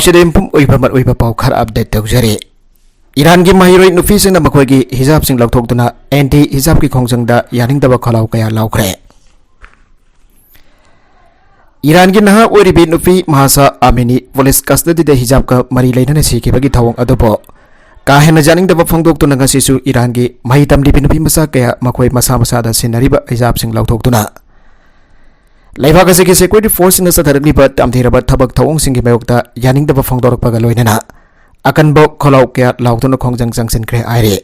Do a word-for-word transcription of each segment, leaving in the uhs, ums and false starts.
ꯁꯤꯗ ꯌꯨꯝꯐꯝ ꯑꯣꯏꯕ ꯃꯔꯨꯑꯣꯏꯕ ꯄꯥꯎ ꯈꯔ ꯑꯞꯗꯦꯠ ꯇꯧꯖꯔꯤ꯫ ꯏꯔꯥꯟꯒꯤ ꯃꯍꯩꯔꯣꯏ ꯅꯨꯄꯤꯁꯤꯡꯅ ꯃꯈꯣꯏꯒꯤ ꯍꯤꯖꯥꯕꯁꯤꯡ ꯂꯧꯊꯣꯛꯇꯨꯅ ꯑꯦꯟꯇꯤ ꯍꯤꯖꯥꯕꯀꯤ ꯈꯣꯡꯖꯪꯗ ꯌꯥꯅꯤꯡꯗꯕ ꯈꯣꯜꯂꯥꯎ ꯀꯌꯥ ꯂꯥꯎꯈ꯭ꯔꯦ꯫ ꯏꯔꯥꯟꯒꯤ ꯅꯍꯥ ꯑꯣꯏꯔꯤꯕꯤ ꯅꯨꯄꯤ ꯃꯍꯥꯁꯥ ꯑꯥꯃꯤꯅꯤ ꯄꯨꯂꯤꯁ ꯀꯁꯇꯗꯤꯗ ꯍꯤꯖꯥꯕꯀ ꯃꯔꯤ ꯂꯩꯅꯅ ꯁꯤꯈꯤꯕꯒꯤ ꯊꯧꯑꯣꯡ ꯑꯗꯨꯕꯨ ꯀꯥ ꯍꯦꯟꯅ ꯌꯥꯅꯤꯡꯗꯕ ꯐꯣꯡꯗꯣꯛꯇꯨꯅ ꯉꯁꯤꯁꯨ ꯏꯔꯥꯟꯒꯤ ꯃꯍꯩ ꯇꯝꯂꯤꯕꯤ ꯅꯨꯄꯤ ꯃꯆꯥ ꯀꯌꯥ ꯃꯈꯣꯏ ꯃꯁꯥ ꯃꯁꯥꯗ ꯁꯤꯟꯅꯔꯤꯕ ꯍꯤꯖꯥꯕꯁꯤꯡ ꯂꯧꯊꯣꯛꯇꯨꯅ ꯂꯩꯕꯥꯛ ꯑꯁꯤꯒꯤ ꯁꯦꯀ꯭ꯌꯨꯔꯤꯇꯤ ꯐꯣꯔꯁꯁꯤꯡꯅ ꯆꯠꯊꯔꯛꯂꯤꯕ ꯇꯝꯊꯤꯔꯕ ꯊꯕꯛ ꯊꯧꯑꯣꯡꯁꯤꯡꯒꯤ ꯃꯥꯌꯣꯛꯇ ꯌꯥꯅꯤꯡꯗꯕ ꯐꯣꯡꯗꯣꯔꯛꯄꯒ ꯂꯣꯏꯅꯅ ꯑꯀꯟꯕ ꯈꯣꯜꯂꯥꯎ ꯀꯌꯥ ꯂꯥꯎꯗꯨꯅ ꯈꯣꯡꯖꯪ ꯆꯪꯁꯤꯟꯈ꯭ꯔꯦ ꯍꯥꯏꯔꯤ꯫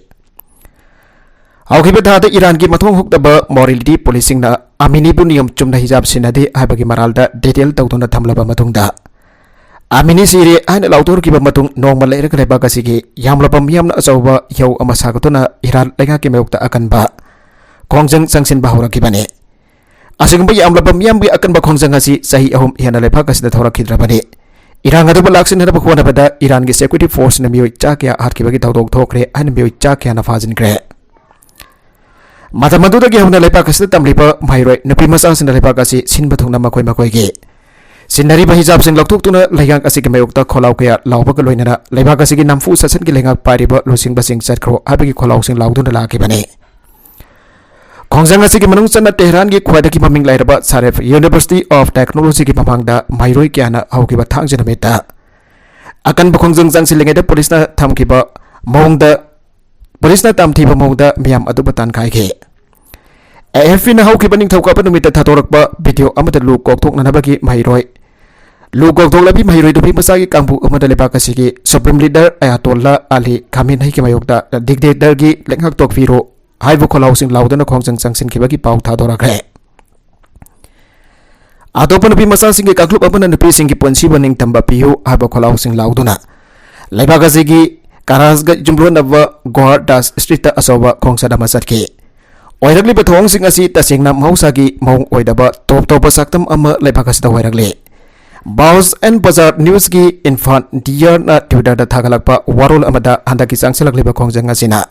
ꯍꯧꯈꯤꯕ ꯊꯥꯗ ꯏꯔꯥꯟꯒꯤ ꯃꯊꯣꯡ ꯍꯨꯛꯇꯕ ꯃꯣꯔꯦꯂꯤꯇꯤ ꯄꯨꯂꯤꯁꯁꯤꯡꯅ ꯑꯥꯃꯤꯅꯤꯕꯨ ꯅꯤꯌꯣꯝ ꯆꯨꯝꯅ ꯍꯤꯖꯥꯕ ꯁꯤꯟꯅꯗꯦ ꯍꯥꯏꯕꯒꯤ ꯃꯔꯥꯜꯗ ꯗꯤꯇꯦꯜ ꯇꯧꯗꯨꯅ ꯊꯝꯂꯕ ꯃꯇꯨꯡꯗ, ꯑꯥꯃꯤꯅꯤ ꯁꯤꯔꯦ ꯍꯥꯏꯅ ꯂꯥꯎꯊꯣꯔꯛꯈꯤꯕ ꯃꯇꯨꯡ ꯅꯣꯡꯃ ꯂꯩꯔꯒ ꯂꯩꯕꯥꯛ ꯑꯁꯤꯒꯤ ꯌꯥꯝꯂꯕ ꯃꯤꯌꯥꯝꯅ ꯑꯆꯧꯕ ꯏꯍꯧ ꯑꯃ ꯁꯥꯒꯠꯇꯨꯅ ꯏꯔꯥꯟ ꯂꯩꯉꯥꯛꯀꯤ ꯃꯥꯌꯣꯛꯇ ꯑꯀꯟꯕ ꯈꯣꯡꯖꯪ ꯆꯪꯁꯤꯟꯕ ꯍꯧꯔꯛꯈꯤꯕꯅꯤ꯫ ꯑꯁꯤꯒꯨꯝꯕ ꯌꯥꯝꯂꯕ ꯃꯤꯌꯥꯝꯒꯤ ꯑꯀꯟꯕ ꯈꯣꯡꯖꯪ ꯑꯁꯤ ꯆꯍꯤ ꯑꯍꯨꯝ ꯍꯦꯟꯅ ꯂꯩꯕꯥꯛ ꯑꯁꯤꯗ ꯊꯣꯔꯛꯈꯤꯗ꯭ꯔꯕꯅꯤ꯫ ꯏꯔꯥꯡ ꯑꯗꯨꯕꯨ ꯂꯥꯛꯁꯤꯟꯅꯅꯕ ꯍꯣꯠꯅꯕꯗ ꯏꯔꯥꯟꯒꯤ ꯁꯦꯀ꯭ꯌꯨꯔꯤꯇꯤ ꯐꯣꯔꯁꯅ ꯃꯤꯑꯣꯏ ꯆꯥ ꯀꯌꯥ ꯍꯥꯠꯈꯤꯕꯒꯤ ꯊꯧꯗꯣꯛ ꯊꯣꯛꯈ꯭ꯔꯦ ꯍꯥꯏꯅ ꯃꯤꯑꯣꯏ ꯆꯥ ꯀꯌꯥꯅ ꯐꯥꯖꯤꯟꯈ꯭ꯔꯦ꯫ ꯃꯇꯝ ꯑꯗꯨꯗꯒꯤ ꯍꯧꯅ ꯂꯩꯕꯥꯛ ꯑꯁꯤꯗ ꯇꯝꯂꯤꯕ ꯃꯍꯩꯔꯣꯏ ꯅꯨꯄꯤ ꯃꯆꯥꯁꯤꯡꯅ ꯂꯩꯕꯥꯛ ꯑꯁꯤ ꯁꯤꯟꯕ ꯊꯨꯡꯅ ꯃꯈꯣꯏ ꯃꯈꯣꯏꯒꯤ ꯁꯤꯟꯅꯔꯤꯕ ꯍꯤꯖꯥꯕꯁꯤꯡ ꯂꯧꯊꯣꯛꯇꯨꯅ ꯂꯩꯉꯥꯛ ꯑꯁꯤꯒꯤ ꯃꯥꯌꯣꯛꯇ ꯈꯣꯜꯂꯥꯎ ꯀꯌꯥ ꯂꯥꯎꯕꯒ ꯂꯣꯏꯅꯅ ꯂꯩꯕꯥꯛ ꯑꯁꯤꯒꯤ ꯅꯝꯐꯨ ꯁꯥꯁꯟꯒꯤ ꯂꯩꯉꯥꯛ ꯄꯥꯏꯔꯤꯕ ꯂꯨꯆꯤꯡꯕꯁꯤꯡ ꯆꯠꯈ꯭ꯔꯣ ꯍꯥꯏꯕꯒꯤ ꯈꯣꯜꯂꯥꯎꯁꯤꯡ ꯂꯥꯎꯗꯨꯅ ꯂꯥꯛꯈꯤꯕꯅꯤ꯫ ꯈꯣꯡꯖꯪ ꯑꯁꯤꯒꯤ ꯃꯅꯨꯡ ꯆꯟꯅ ꯇꯦꯍꯔꯥꯟꯒꯤ ꯈ꯭ꯋꯥꯏꯗꯒꯤ ꯃꯃꯤꯡ ꯂꯩꯔꯕ ꯁꯥꯔꯦꯐ ꯌꯨꯅꯤꯚꯔꯁꯤꯇꯤ ꯑꯣꯐ ꯇꯦꯛꯅꯣꯂꯣꯖꯤꯒꯤ ꯃꯃꯥꯡꯗ ꯃꯍꯩꯔꯣꯏ ꯀꯌꯥꯅ ꯍꯧꯈꯤꯕ ꯊꯥꯡꯖ ꯅꯨꯃꯤꯠꯇ ꯑꯀꯟꯕ ꯈꯣꯡꯖꯪ ꯆꯪꯁꯤꯜꯂꯤꯉꯩꯗ ꯄꯨꯂꯤꯁꯅ ꯊꯝꯈꯤꯕ ꯃꯑꯣꯡꯗ, ꯄꯨꯂꯤꯁꯅ ꯇꯝꯊꯤꯕ ꯃꯑꯣꯡꯗ ꯃꯤꯌꯥꯝ ꯑꯗꯨꯕꯨ ꯇꯥꯟꯈꯥꯏꯈꯤ꯫ ꯑꯦ ꯑꯦꯐ ꯄꯤꯅ ꯍꯧꯈꯤꯕ ꯅꯤꯡꯊꯧꯀꯥꯕ ꯅꯨꯃꯤꯠꯇ ꯊꯥꯗꯣꯔꯛꯄ ꯚꯤꯗꯤꯑꯣ ꯑꯃꯗ ꯂꯨ ꯀꯣꯛꯊꯣꯛꯅꯅꯕꯒꯤ ꯃꯍꯩꯔꯣꯏ, ꯂꯨ ꯀꯣꯛꯊꯣꯛꯂꯕꯤ ꯃꯍꯩꯔꯣꯏ ꯅꯨꯄꯤ ꯃꯆꯥꯒꯤ ꯀꯥꯡꯕꯨ ꯑꯃꯗ ꯂꯩꯕꯥꯛ ꯑꯁꯤꯒꯤ ꯁꯨꯄ꯭ꯔꯤꯝ ꯂꯤꯗꯔ ꯑꯌꯥꯇꯣꯜꯂꯥ ꯑꯂꯤ ꯈꯥꯃꯦꯅꯩꯒꯤ ꯃꯥꯌꯣꯛꯇ ꯗꯤꯛꯇꯦꯇꯔꯒꯤ ꯂꯩꯉꯥꯛ ꯇꯣꯛꯄꯤꯔꯣ ꯍꯥꯏꯕ ꯈꯣꯜꯂꯥꯎꯁꯤꯡ ꯂꯥꯎꯗꯨꯅ ꯈꯣꯡꯖꯪ ꯆꯪꯁꯤꯟꯈꯤꯕꯒꯤ ꯄꯥꯎ ꯊꯥꯗꯣꯔꯛꯈ꯭ꯔꯦ꯫ ꯑꯇꯣꯞꯄ ꯅꯨꯄꯤ ꯃꯆꯥꯁꯤꯡꯒꯤ ꯀꯥꯡꯂꯨꯞ ꯑꯃꯅ ꯅꯨꯄꯤꯁꯤꯡꯒꯤ ꯄꯨꯟꯁꯤꯕꯨ ꯅꯤꯡꯇꯝꯕ ꯄꯤꯌꯨ ꯍꯥꯏꯕ ꯈꯣꯜꯂꯥꯎꯁꯤꯡ ꯂꯥꯎꯗꯨꯅ ꯂꯩꯕꯥꯛ ꯑꯁꯤꯒꯤ ꯀꯔꯥꯖꯒ ꯌꯨꯝꯂꯣꯟꯅꯕ ꯒꯣꯍꯥꯔ ꯗꯥꯁ ꯁ꯭ꯇ꯭ꯔꯤꯠꯇ ꯑꯆꯧꯕ ꯈꯣꯡꯆꯠ ꯑꯃ ꯆꯠꯈꯤ꯫ ꯑꯣꯏꯔꯛꯂꯤꯕ ꯊꯧꯑꯣꯡꯁꯤꯡ ꯑꯁꯤ ꯇꯁꯦꯡꯅ ꯃꯍꯧꯁꯥꯒꯤ ꯃꯑꯣꯡ ꯑꯣꯏꯗꯕ ꯇꯣꯞ ꯇꯣꯞꯄ ꯁꯛꯇꯝ ꯑꯃ ꯂꯩꯕꯥꯛ ꯑꯁꯤꯗ ꯑꯣꯏꯔꯛꯂꯤ꯫ ꯕꯥꯎꯁ ꯑꯦꯟ ꯕꯖꯥꯔ ꯅ꯭ꯌꯨꯁꯀꯤ ꯏꯝꯐꯥꯜ ꯗꯤꯌꯥꯔꯅ Twitter-ꯗ ꯊꯥꯒꯠꯂꯛꯄ ꯋꯥꯔꯣꯜ ꯑꯃꯗ ꯍꯟꯗꯛꯀꯤ ꯆꯪꯁꯤꯜꯂꯛꯂꯤꯕ ꯈꯣꯡꯖꯪ ꯑꯁꯤꯅ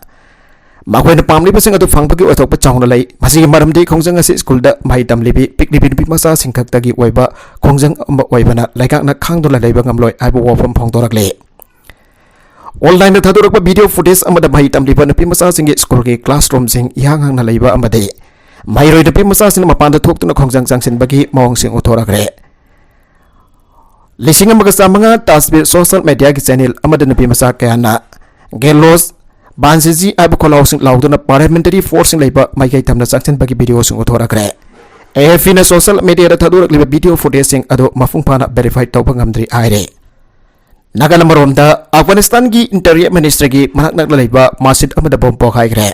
ꯃꯈꯣꯏꯅ ꯄꯥꯝꯂꯤꯕꯁꯤꯡ ꯑꯗꯨ ꯐꯪꯕꯒꯤ ꯑꯣꯏꯊꯣꯛꯄ ꯆꯥꯎꯅ ꯂꯩ꯫ ꯃꯁꯤꯒꯤ ꯃꯔꯝꯗꯤ ꯈꯣꯡꯖꯪ ꯑꯁꯤ ꯁ꯭ꯀꯨꯜꯗ ꯃꯍꯩ ꯇꯝꯂꯤꯕꯤ ꯄꯤꯛꯂꯤꯕꯤ ꯅꯨꯄꯤ ꯃꯆꯥꯁꯤꯡ ꯈꯛꯇꯒꯤ ꯑꯣꯏꯕ ꯈꯣꯡꯖꯪ ꯑꯃ ꯑꯣꯏꯕꯅ ꯂꯩꯉꯥꯛꯅ ꯈꯥꯡꯗꯨꯅ ꯂꯩꯕ ꯉꯝꯂꯣꯏ ꯍꯥꯏꯕ ꯋꯥꯐꯝ ꯐꯣꯡꯗꯣꯔꯛꯂꯤ꯫ ꯑꯣꯟꯂꯥꯏꯟꯗ ꯊꯥꯗꯣꯔꯛꯄ ꯚꯤꯗꯤꯑꯣ ꯐꯨꯇꯦꯖ ꯑꯃꯗ ꯃꯍꯩ ꯇꯝꯂꯤꯕ ꯅꯨꯄꯤ ꯃꯆꯥꯁꯤꯡꯒꯤ ꯁ꯭ꯀꯨꯜꯒꯤ ꯀ꯭ꯂꯥꯁꯔꯨꯝꯁꯤꯡ ꯏꯍꯥꯡ ꯍꯥꯡꯅ ꯂꯩꯕ ꯑꯃꯗꯤ ꯃꯍꯩꯔꯣꯏ ꯅꯨꯄꯤ ꯃꯆꯥꯁꯤꯡꯅ ꯃꯄꯥꯟꯗ ꯊꯣꯛꯇꯨꯅ ꯈꯣꯡꯖꯪ ꯆꯪꯁꯤꯟꯕꯒꯤ ꯃꯑꯣꯡꯁꯤꯡ ꯎꯠꯊꯣꯔꯛꯈ꯭ꯔꯦ꯫ ꯂꯤꯁꯤꯡ ꯑꯃꯒ ꯆꯥꯃꯉꯥ ꯇꯥꯁꯕꯤꯔ ꯁꯣꯁꯤꯌꯦꯜ ꯃꯦꯗꯤꯌꯥꯒꯤ ꯆꯦꯅꯦꯜ ꯑꯃꯗ ꯅꯨꯄꯤ ꯃꯆꯥ ꯀꯌꯥꯅ ꯒꯦꯂꯣꯁ ꯕꯥꯟꯁꯤꯖꯤ ꯍꯥꯏꯕ ꯈꯣꯜꯂꯥꯎꯁꯤꯡ ꯂꯥꯎꯗꯨꯅ ꯄꯥꯔꯂꯤꯌꯥꯃꯦꯟꯇꯔꯤ ꯐꯣꯔꯁꯁꯤꯡ ꯂꯩꯕ ꯃꯥꯏꯀꯩ ꯊꯝꯅ ꯆꯪꯁꯤꯟꯕꯒꯤ ꯚꯤꯗꯤꯑꯣꯁꯤꯡ ꯎꯠꯊꯣꯔꯛꯈ꯭ꯔꯦ꯫ ꯑꯦ ꯑꯦꯐ ꯄꯤꯅ ꯁꯣꯁꯤꯌꯦꯜ ꯃꯦꯗꯤꯌꯥꯗ ꯊꯥꯗꯣꯔꯛꯂꯤꯕ ꯚꯤꯗꯤꯑꯣ ꯐꯨꯇꯦꯖꯁꯤꯡ ꯑꯗꯨ ꯃꯄꯨꯡ ꯐꯥꯅ ꯚꯦꯔꯤꯐꯥꯏ ꯇꯧꯕ ꯉꯝꯗ꯭ꯔꯤ ꯍꯥꯏꯔꯦ꯫ ꯅꯥꯀꯜ ꯑꯃꯔꯣꯝꯗ, ꯑꯐꯒꯥꯅꯤꯁꯇꯥꯟꯒꯤ ꯏꯟꯇꯤꯔꯤꯌꯔ ꯃꯤꯅꯤꯁꯇ꯭ꯔꯤꯒꯤ ꯃꯅꯥꯛ ꯅꯛꯅ ꯂꯩꯕ ꯃꯁꯖꯤꯗ ꯑꯃꯗ ꯕꯣꯝ ꯄꯣꯈꯥꯏꯈ꯭ꯔꯦ꯫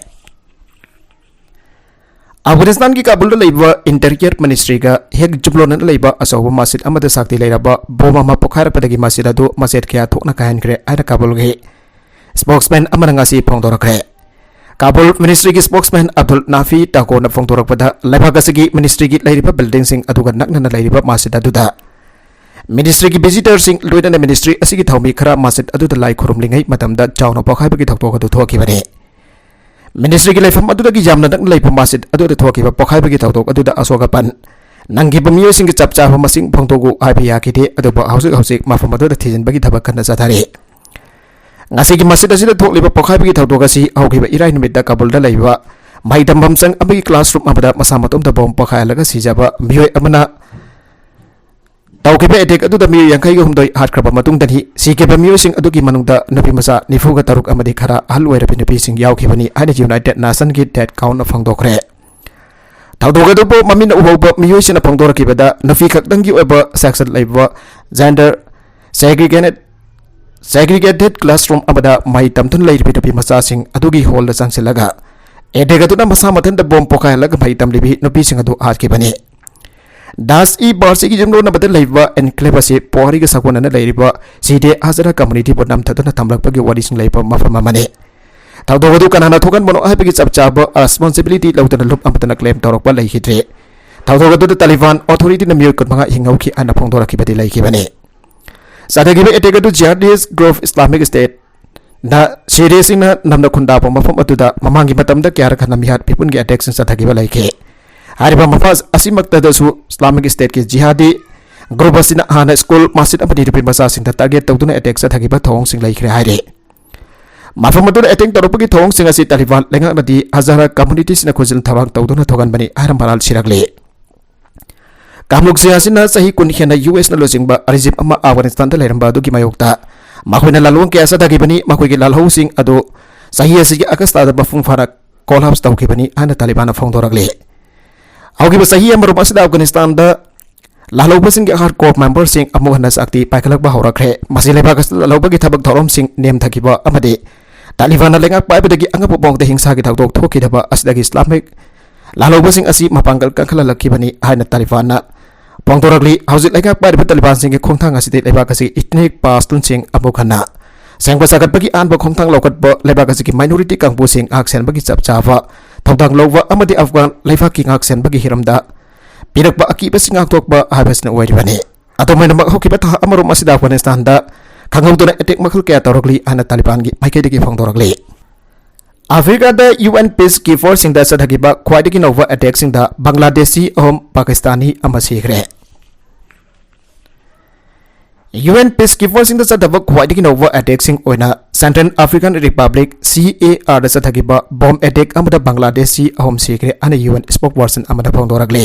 ꯑꯐꯒꯥꯅꯤꯁꯇꯥꯟꯒꯤ ꯀꯥꯕꯨꯜꯗ ꯂꯩꯕ ꯏꯟꯇꯤꯔꯤꯌꯔ ꯃꯤꯅꯤꯁꯇ꯭ꯔꯤꯒ ꯍꯦꯛ ꯌꯨꯝꯂꯣꯟꯅꯅ ꯂꯩꯕ ꯑꯆꯧꯕ ꯃꯁꯖꯤꯗ ꯑꯃꯗ ꯁꯥꯛꯇꯤ ꯂꯩꯔꯕ ꯕꯣꯝ ꯑꯃ ꯄꯣꯈꯥꯏꯔꯛꯄꯗꯒꯤ ꯃꯁꯖꯤꯗ ꯑꯗꯨ ꯃꯆꯦꯠ ꯀꯌꯥ ꯊꯣꯛꯅ ꯀꯥꯏꯍꯟꯈ꯭ꯔꯦ ꯍꯥꯏꯅ ꯀꯥꯕꯨꯜꯒꯤ ꯁ꯭ꯄꯣꯛꯁꯃꯦꯟ ꯑꯃꯅ ꯉꯁꯤ ꯐꯣꯡꯗꯣꯔꯛꯈ꯭ꯔꯦ꯫ ꯀꯥꯕꯨꯜ ꯃꯤꯅꯤꯁꯇ꯭ꯔꯤꯒꯤ ꯁ꯭ꯄꯣꯛꯁꯃꯦꯟ ꯑꯕꯗꯨꯜ ꯅꯥꯐꯤ ꯇꯥꯀꯣꯅ ꯐꯣꯡꯗꯣꯔꯛꯄꯗ, ꯂꯩꯕꯥꯛ ꯑꯁꯤꯒꯤ ꯃꯤꯅꯤꯁꯇ꯭ꯔꯤꯒꯤ ꯂꯩꯔꯤꯕ ꯕꯤꯜꯗꯤꯡꯁꯤꯡ ꯑꯗꯨꯒ ꯅꯛꯅꯅ ꯂꯩꯔꯤꯕ ꯃꯁꯖꯤꯗ ꯑꯗꯨꯗ ꯃꯤꯅꯤꯁꯇ꯭ꯔꯤꯒꯤ ꯚꯤꯖꯤꯇꯔꯁꯤꯡ, ꯂꯣꯏꯅꯅ ꯃꯤꯅꯤꯁꯇ꯭ꯔꯤ ꯑꯁꯤꯒꯤ ꯊꯧꯃꯤ ꯈꯔ ꯃꯁꯖꯤꯗ ꯑꯗꯨꯗ ꯂꯥꯏ ꯈꯨꯔꯨꯝꯂꯤꯉꯩ ꯃꯇꯝꯗ ꯆꯥꯎꯅ ꯄꯣꯈꯥꯏꯕꯒꯤ ꯊꯧꯗꯣꯛ ꯑꯗꯨ ꯊꯣꯛꯈꯤꯕꯅꯤ꯫ ꯃꯤꯅꯤꯁꯇ꯭ꯔꯤꯒꯤ ꯂꯩꯐꯝ ꯑꯗꯨꯗꯒꯤ ꯌꯥꯝꯅ ꯅꯛꯅ ꯂꯩꯕ ꯃꯁꯖꯤꯗ ꯑꯗꯨꯗ ꯊꯣꯛꯈꯤꯕ ꯄꯣꯈꯥꯏꯕꯒꯤ ꯊꯧꯗꯣꯛ ꯑꯗꯨꯗ ꯑꯁꯣꯛ ꯑꯄꯟ ꯅꯪꯈꯤꯕ ꯃꯤꯑꯣꯏꯁꯤꯡꯒꯤ ꯆꯞ ꯆꯥꯕ ꯃꯁꯤꯡ ꯐꯣꯡꯗꯣꯛꯎ ꯍꯥꯏꯕ ꯌꯥꯈꯤꯗꯦ, ꯑꯗꯨꯕꯨ ꯍꯧꯖꯤꯛ ꯍꯧꯖꯤꯛ ꯃꯐꯝ ꯑꯗꯨꯗ ꯊꯤꯖꯤꯟꯕꯒꯤ ꯊꯕꯛ ꯀꯟꯅ ꯆꯠꯊꯔꯤ꯫ ꯉꯁꯤꯒꯤ ꯃꯁꯖꯤꯗ ꯑꯁꯤꯗ ꯊꯣꯛꯂꯤꯕ ꯄꯣꯈꯥꯏꯕꯒꯤ ꯊꯧꯗꯣꯛ ꯑꯁꯤ ꯍꯧꯈꯤꯕ ꯏꯔꯥꯏ ꯅꯨꯃꯤꯠꯇ ꯀꯥꯕꯨꯜꯗ ꯂꯩꯕ ꯃꯍꯩ ꯇꯝꯐꯝ ꯁꯪ ꯑꯃꯒꯤ ꯀ꯭ꯂꯥꯁꯔꯨꯝ ꯑꯃꯗ ꯃꯁꯥ ꯃꯇꯣꯝꯇ ꯕꯣꯝ ꯄꯣꯈꯥꯏꯍꯜꯂꯒ ꯁꯤꯖꯕ ꯃꯤꯑꯣꯏ ꯑꯃꯅ ꯇꯧꯈꯤꯕ ꯑꯦꯇꯦꯛ ꯑꯗꯨꯗ ꯃꯤꯑꯣꯏ ꯌꯥꯡꯈꯩꯒ ꯍꯨꯝꯗꯣꯏ ꯍꯥꯠꯈ꯭ꯔꯕ ꯃꯇꯨꯡꯗꯅꯤ, ꯁꯤꯈꯤꯕ ꯃꯤꯑꯣꯏꯁꯤꯡ ꯑꯗꯨꯒꯤ ꯃꯅꯨꯡꯗ ꯅꯨꯄꯤ ꯃꯆꯥ ꯅꯤꯐꯨꯒ ꯇꯔꯨꯛ ꯑꯃꯗꯤ ꯈꯔ ꯑꯍꯜ ꯑꯣꯏꯔꯕꯤ ꯅꯨꯄꯤꯁꯤꯡ ꯌꯥꯎꯈꯤꯕꯅꯤ ꯍꯥꯏꯅ ꯌꯨꯅꯥꯏꯇꯦꯗ ꯅꯦꯁꯟꯒꯤ ꯗꯦꯊ ꯀꯥꯎꯟꯅ ꯐꯣꯡꯗꯣꯛꯈ꯭ꯔꯦ꯫ ꯊꯧꯗꯣꯛ ꯑꯗꯨꯕꯨ ꯃꯃꯤꯠꯅ ꯎꯍꯧꯕ ꯃꯤꯑꯣꯏꯁꯤꯡꯅ ꯐꯣꯡꯗꯣꯔꯛꯈꯤꯕꯗ, ꯅꯨꯄꯤ ꯈꯛꯇꯪꯒꯤ ꯑꯣꯏꯕ ꯁꯦꯛꯁꯟ ꯂꯩꯕ ꯖꯦꯟꯗꯔ ꯁꯦꯒ꯭ꯔꯤꯒꯦꯅꯦꯠ ꯁꯦꯒ꯭ꯔꯤꯒꯦꯇꯦꯗ ꯀ꯭ꯂꯥꯁꯔꯨꯝ ꯑꯃꯗ ꯃꯍꯩ ꯇꯝꯗꯨꯅ ꯂꯩꯔꯤꯕ ꯅꯨꯄꯤ ꯃꯆꯥꯁꯤꯡ ꯑꯗꯨꯒꯤ ꯍꯣꯜꯗ ꯆꯪꯁꯤꯜꯂꯒ ꯑꯦꯇꯦꯛ ꯑꯗꯨꯅ ꯃꯁꯥ ꯃꯊꯟꯇ ꯕꯣꯝ ꯄꯣꯈꯥꯏꯍꯜꯂꯒ ꯃꯍꯩ ꯇꯝꯂꯤꯕꯤ ꯅꯨꯄꯤꯁꯤꯡ ꯑꯗꯨ ꯍꯥꯠꯈꯤꯕꯅꯤ꯫ ꯗꯥꯁ ꯏ ꯕꯥꯔꯁꯤꯒꯤ ꯌꯨꯝꯂꯣꯟꯅꯕꯗ ꯂꯩꯕ ꯑꯦꯟꯀ꯭ꯂꯦꯕ ꯑꯁꯤ ꯄꯨꯋꯥꯔꯤꯒ ꯁꯥꯒꯣꯟꯅꯅ ꯂꯩꯔꯤꯕ ꯁꯤꯗꯦ ꯍꯖꯔꯥ ꯀꯝꯃꯨꯅꯤꯇꯤꯕꯨ ꯅꯝꯊꯗꯨꯅ ꯊꯝꯂꯛꯄꯒꯤ ꯋꯥꯔꯤꯁꯤꯡ ꯂꯩꯕ ꯃꯐꯝ ꯑꯃꯅꯤ꯫ ꯊꯧꯗꯣꯛ ꯑꯗꯨ ꯀꯅꯥꯅ ꯊꯣꯛꯍꯟꯕꯅꯣ ꯍꯥꯏꯕꯒꯤ ꯆꯞ ꯆꯥꯕ ꯔꯦꯁꯄꯣꯟꯁꯤꯕꯤꯂꯤꯇꯤ ꯂꯧꯗꯨꯅ ꯂꯨꯞ ꯑꯃꯠꯇꯅ ꯀ꯭ꯂꯦꯝ ꯇꯧꯔꯛꯄ ꯂꯩꯈꯤꯗ꯭ꯔꯤ꯫ ꯊꯧꯗꯣꯛ ꯑꯗꯨꯗ ꯇꯥꯂꯤꯕꯥꯟ ꯑꯣꯊꯣꯔꯤꯇꯤꯅ ꯃꯤꯑꯣꯏ ꯀꯨꯟꯃꯉꯥ ꯍꯤꯡꯍꯧꯈꯤ ꯍꯥꯏꯅ ꯐꯣꯡꯗꯣꯔꯛꯈꯤꯕꯗꯤ ꯂꯩꯈꯤꯕꯅꯤ꯫ ꯆꯠꯊꯈꯤꯕ ꯑꯦꯇꯦꯛ ꯑꯗꯨ ꯖꯤꯍꯥꯗꯤꯁ ꯒ꯭ꯔꯨꯞ ꯏꯁꯂꯥꯃꯤꯛ ꯁ꯭ꯇꯦꯠ ꯅ ꯁꯤꯔꯤꯌꯁꯁꯤꯡꯅ ꯅꯝꯅ ꯈꯨꯟꯗꯥꯕ ꯃꯐꯝ ꯑꯗꯨꯗ ꯃꯃꯥꯡꯒꯤ ꯃꯇꯝꯗ ꯀꯌꯥꯔꯛ ꯍꯟꯅ ꯃꯤꯍꯥꯠ ꯃꯤꯄꯨꯟꯒꯤ ꯑꯦꯇꯦꯛꯁꯤꯡ ꯆꯠꯊꯈꯤꯕ ꯂꯩꯈꯤ꯫ ꯍꯥꯏꯔꯤꯕ ꯃꯐꯝ ꯑꯁꯤꯃꯛꯇꯗꯁꯨ ꯏꯁꯂꯥꯃꯤꯛ ꯁ꯭ꯇꯦꯠꯀꯤ ꯖꯤꯍꯥꯗꯤ ꯒ꯭ꯔꯨꯞ ꯑꯁꯤꯅ ꯍꯥꯟꯅ ꯁ꯭ꯀꯨꯜ, ꯃꯁꯖꯤꯗ ꯑꯃꯗꯤ ꯅꯨꯄꯤ ꯃꯆꯥꯁꯤꯡꯗ ꯇꯥꯔꯒꯦꯠ ꯇꯧꯗꯨꯅ ꯑꯦꯇꯦꯛ ꯆꯠꯊꯈꯤꯕ ꯊꯧꯑꯣꯡꯁꯤꯡ ꯂꯩꯈ꯭ꯔꯦ ꯍꯥꯏꯔꯤ꯫ ꯃꯐꯝ ꯑꯗꯨꯗ ꯑꯦꯇꯦꯛ ꯇꯧꯔꯛꯄꯒꯤ ꯊꯧꯑꯣꯡꯁꯤꯡ ꯑꯁꯤ ꯇꯥꯂꯤꯕꯥꯟ ꯂꯩꯉꯥꯛꯅꯗꯤ ꯍꯖꯥꯔꯥ ꯀꯝꯃꯨꯅꯤꯇꯤꯁꯤꯡꯅ ꯈꯨꯖꯤꯟ ꯊꯧꯔꯥꯡ ꯇꯧꯗꯨꯅ ꯊꯣꯛꯍꯟꯕꯅꯤ ꯍꯥꯏꯅ ꯃꯔꯥꯜ ꯁꯤꯔꯛꯂꯤ꯫ ꯀꯥꯡꯂꯨꯞꯁꯤꯡ ꯑꯁꯤꯅ ꯆꯍꯤ ꯀꯨꯟ ꯍꯦꯟꯅ ꯌꯨ ꯑꯦꯁꯅ ꯂꯨꯆꯤꯡꯕ ꯔꯤꯖꯤꯝ ꯑꯃ ꯑꯐꯒꯥꯅꯤꯁꯇꯥꯟꯗ ꯂꯩꯔꯝꯕ ꯑꯗꯨꯒꯤ ꯃꯥꯌꯣꯛꯇ ꯃꯈꯣꯏꯅ ꯂꯥꯜꯂꯣꯡ ꯀꯌꯥ ꯆꯠꯊꯈꯤꯕꯅꯤ꯫ ꯃꯈꯣꯏꯒꯤ ꯂꯥꯜꯍꯧꯁꯤꯡ ꯑꯗꯨ ꯆꯍꯤ ꯑꯁꯤꯒꯤ ꯑꯥꯒꯁꯇꯥꯗ ꯃꯄꯨꯡ ꯐꯥꯅ ꯀꯣꯂꯥꯞꯁ ꯇꯧꯈꯤꯕꯅꯤ ꯍꯥꯏꯅ ꯇꯥꯂꯤꯕꯥꯟꯅ ꯐꯣꯡꯗꯣꯔꯛꯂꯤ꯫ ꯍꯧꯈꯤꯕ ꯆꯍꯤ ꯑꯃꯔꯣꯝ ꯑꯁꯤꯗ ꯑꯐꯒꯥꯅꯤꯁꯇꯥꯟꯗ ꯂꯥꯜꯍꯧꯕꯁꯤꯡꯒꯤ ꯍꯥꯔꯗ ꯀꯣꯔ ꯃꯦꯝꯕꯔꯁꯤꯡ ꯑꯃꯨꯛ ꯍꯟꯅ ꯆꯥꯛꯇꯤ ꯄꯥꯏꯈꯠꯂꯛꯄ ꯍꯧꯔꯛꯈ꯭ꯔꯦ꯫ ꯃꯁꯤ ꯂꯩꯕꯥꯛ ꯑꯁꯤꯗ ꯂꯥꯜꯍꯧꯕꯒꯤ ꯊꯕꯛ ꯊꯧꯔꯝꯁꯤꯡ ꯅꯦꯝꯊꯈꯤꯕ ꯑꯃꯗꯤ ꯇꯥꯂꯤꯕꯥꯟꯅ ꯂꯩꯉꯥꯛ ꯄꯥꯏꯕꯗꯒꯤ ꯑꯉꯛꯄ ꯃꯑꯣꯡꯗ ꯍꯤꯡꯁꯥꯒꯤ ꯊꯧꯗꯣꯛ ꯊꯣꯛꯈꯤꯗꯕ ꯑꯁꯤꯗꯒꯤ ꯏꯁꯂꯥꯃꯤꯛ ꯂꯥꯜꯍꯧꯕꯁꯤꯡ ꯑꯁꯤ ꯃꯄꯥꯡꯒꯜ ꯀꯟꯈꯠꯍꯜꯂꯛꯈꯤꯕꯅꯤ ꯍꯥꯏꯅ ꯇꯥꯂꯤꯕꯥꯟꯅ ꯐꯣꯡꯗꯣꯔꯛꯂꯤ꯫ ꯍꯧꯖꯤꯛ ꯂꯩꯉꯥꯛ ꯄꯥꯏꯔꯤꯕ ꯇꯥꯂꯤꯕꯥꯟꯁꯤꯡꯒꯤ ꯈꯣꯡꯊꯥꯡ ꯑꯁꯤꯗꯤ ꯂꯩꯕꯥꯛ ꯑꯁꯤꯒꯤ ꯏꯊꯅꯤꯛ ꯄꯥꯁꯇꯨꯟꯁꯤꯡ ꯑꯃꯨꯛ ꯍꯟꯅ ꯁꯦꯝꯒꯠ ꯁꯥꯒꯠꯄꯒꯤ ꯑꯍꯥꯟꯕ ꯈꯣꯡꯊꯥꯡ ꯂꯧꯈꯠꯄ, ꯂꯩꯕꯥꯛ ꯑꯁꯤꯒꯤ ꯃꯥꯏꯅꯣꯔꯤꯇꯤ ꯀꯥꯡꯕꯨꯁꯤꯡ ꯉꯥꯛ ꯁꯦꯟꯕꯒꯤ ꯆꯞ ꯆꯥꯕ ꯊꯧꯗꯥꯡ ꯂꯧꯕ ꯑꯃꯗꯤ ꯑꯐꯒꯥꯟ ꯂꯩꯕꯥꯛꯀꯤ ꯉꯥꯛ ꯁꯦꯟꯕꯒꯤ ꯍꯤꯔꯝꯗ ꯄꯤꯔꯛꯄ ꯑꯀꯤꯕꯁꯤꯡ ꯉꯥꯛꯊꯣꯛꯄ ꯍꯥꯏꯕꯁꯤꯅ ꯑꯣꯏꯔꯤꯕꯅꯤ꯫ ꯑꯗꯨꯝ ꯑꯣꯏꯅꯃꯛ, ꯍꯧꯈꯤꯕ ꯊꯥ ꯑꯃꯔꯣꯝ ꯑꯁꯤꯗ ꯑꯐꯒꯥꯅꯤꯁꯇꯥꯟꯗ ꯈꯪꯍꯧꯗꯅ ꯑꯦꯇꯦꯛ ꯃꯈꯜ ꯀꯌꯥ ꯇꯧꯔꯛꯂꯤ ꯍꯥꯏꯅ ꯇꯥꯂꯤꯕꯥꯟꯒꯤ ꯃꯥꯏꯀꯩꯗꯒꯤ ꯐꯣꯡꯗꯣꯔꯛꯂꯤ꯫ ꯑꯐ꯭ꯔꯤꯀꯥꯗ ꯌꯨ ꯑꯦꯟ ꯄꯤꯁ ꯀꯤꯄꯔꯁꯤꯡꯗ ꯆꯠꯊꯈꯤꯕ ꯈ꯭ꯋꯥꯏꯗꯒꯤ ꯅꯧꯕ ꯑꯦꯇꯦꯛꯁꯤꯡꯗ ꯕꯪꯒ꯭ꯂꯥꯗꯦꯁꯤ ꯑꯍꯨꯝ, ꯄꯥꯀꯤꯁꯇꯥꯅꯤ ꯑꯃ ꯁꯤꯈ꯭ꯔꯦ꯫ ꯌꯨ ꯑꯦꯟ ꯄꯤꯁ ꯀꯤꯄꯔꯁꯤꯡꯗ ꯆꯠꯊꯕ ꯈ꯭ꯋꯥꯏꯗꯒꯤ ꯅꯧꯕ ꯑꯦꯇꯦꯛꯁꯤꯡ ꯑꯣꯏꯅ ꯁꯦꯟꯇ꯭ꯔꯦꯜ ꯑꯐ꯭ꯔꯤꯀꯥꯟ ꯔꯤꯄꯕ꯭ꯂꯤꯛ, ꯁꯤ ꯑꯦ ꯑꯥꯔꯗ ꯆꯠꯊꯈꯤꯕ ꯕꯣꯝ ꯑꯦꯇꯦꯛ ꯑꯃꯗ ꯕꯪꯒ꯭ꯂꯥꯗꯦꯁꯤ ꯑꯍꯨꯝ ꯁꯤꯈ꯭ꯔꯦ ꯍꯥꯏꯅ ꯌꯨ ꯑꯦꯟ ꯁ꯭ꯄꯣꯛꯁꯄꯔꯁꯟ ꯑꯃꯅ ꯐꯣꯡꯗꯣꯔꯛꯂꯤ꯫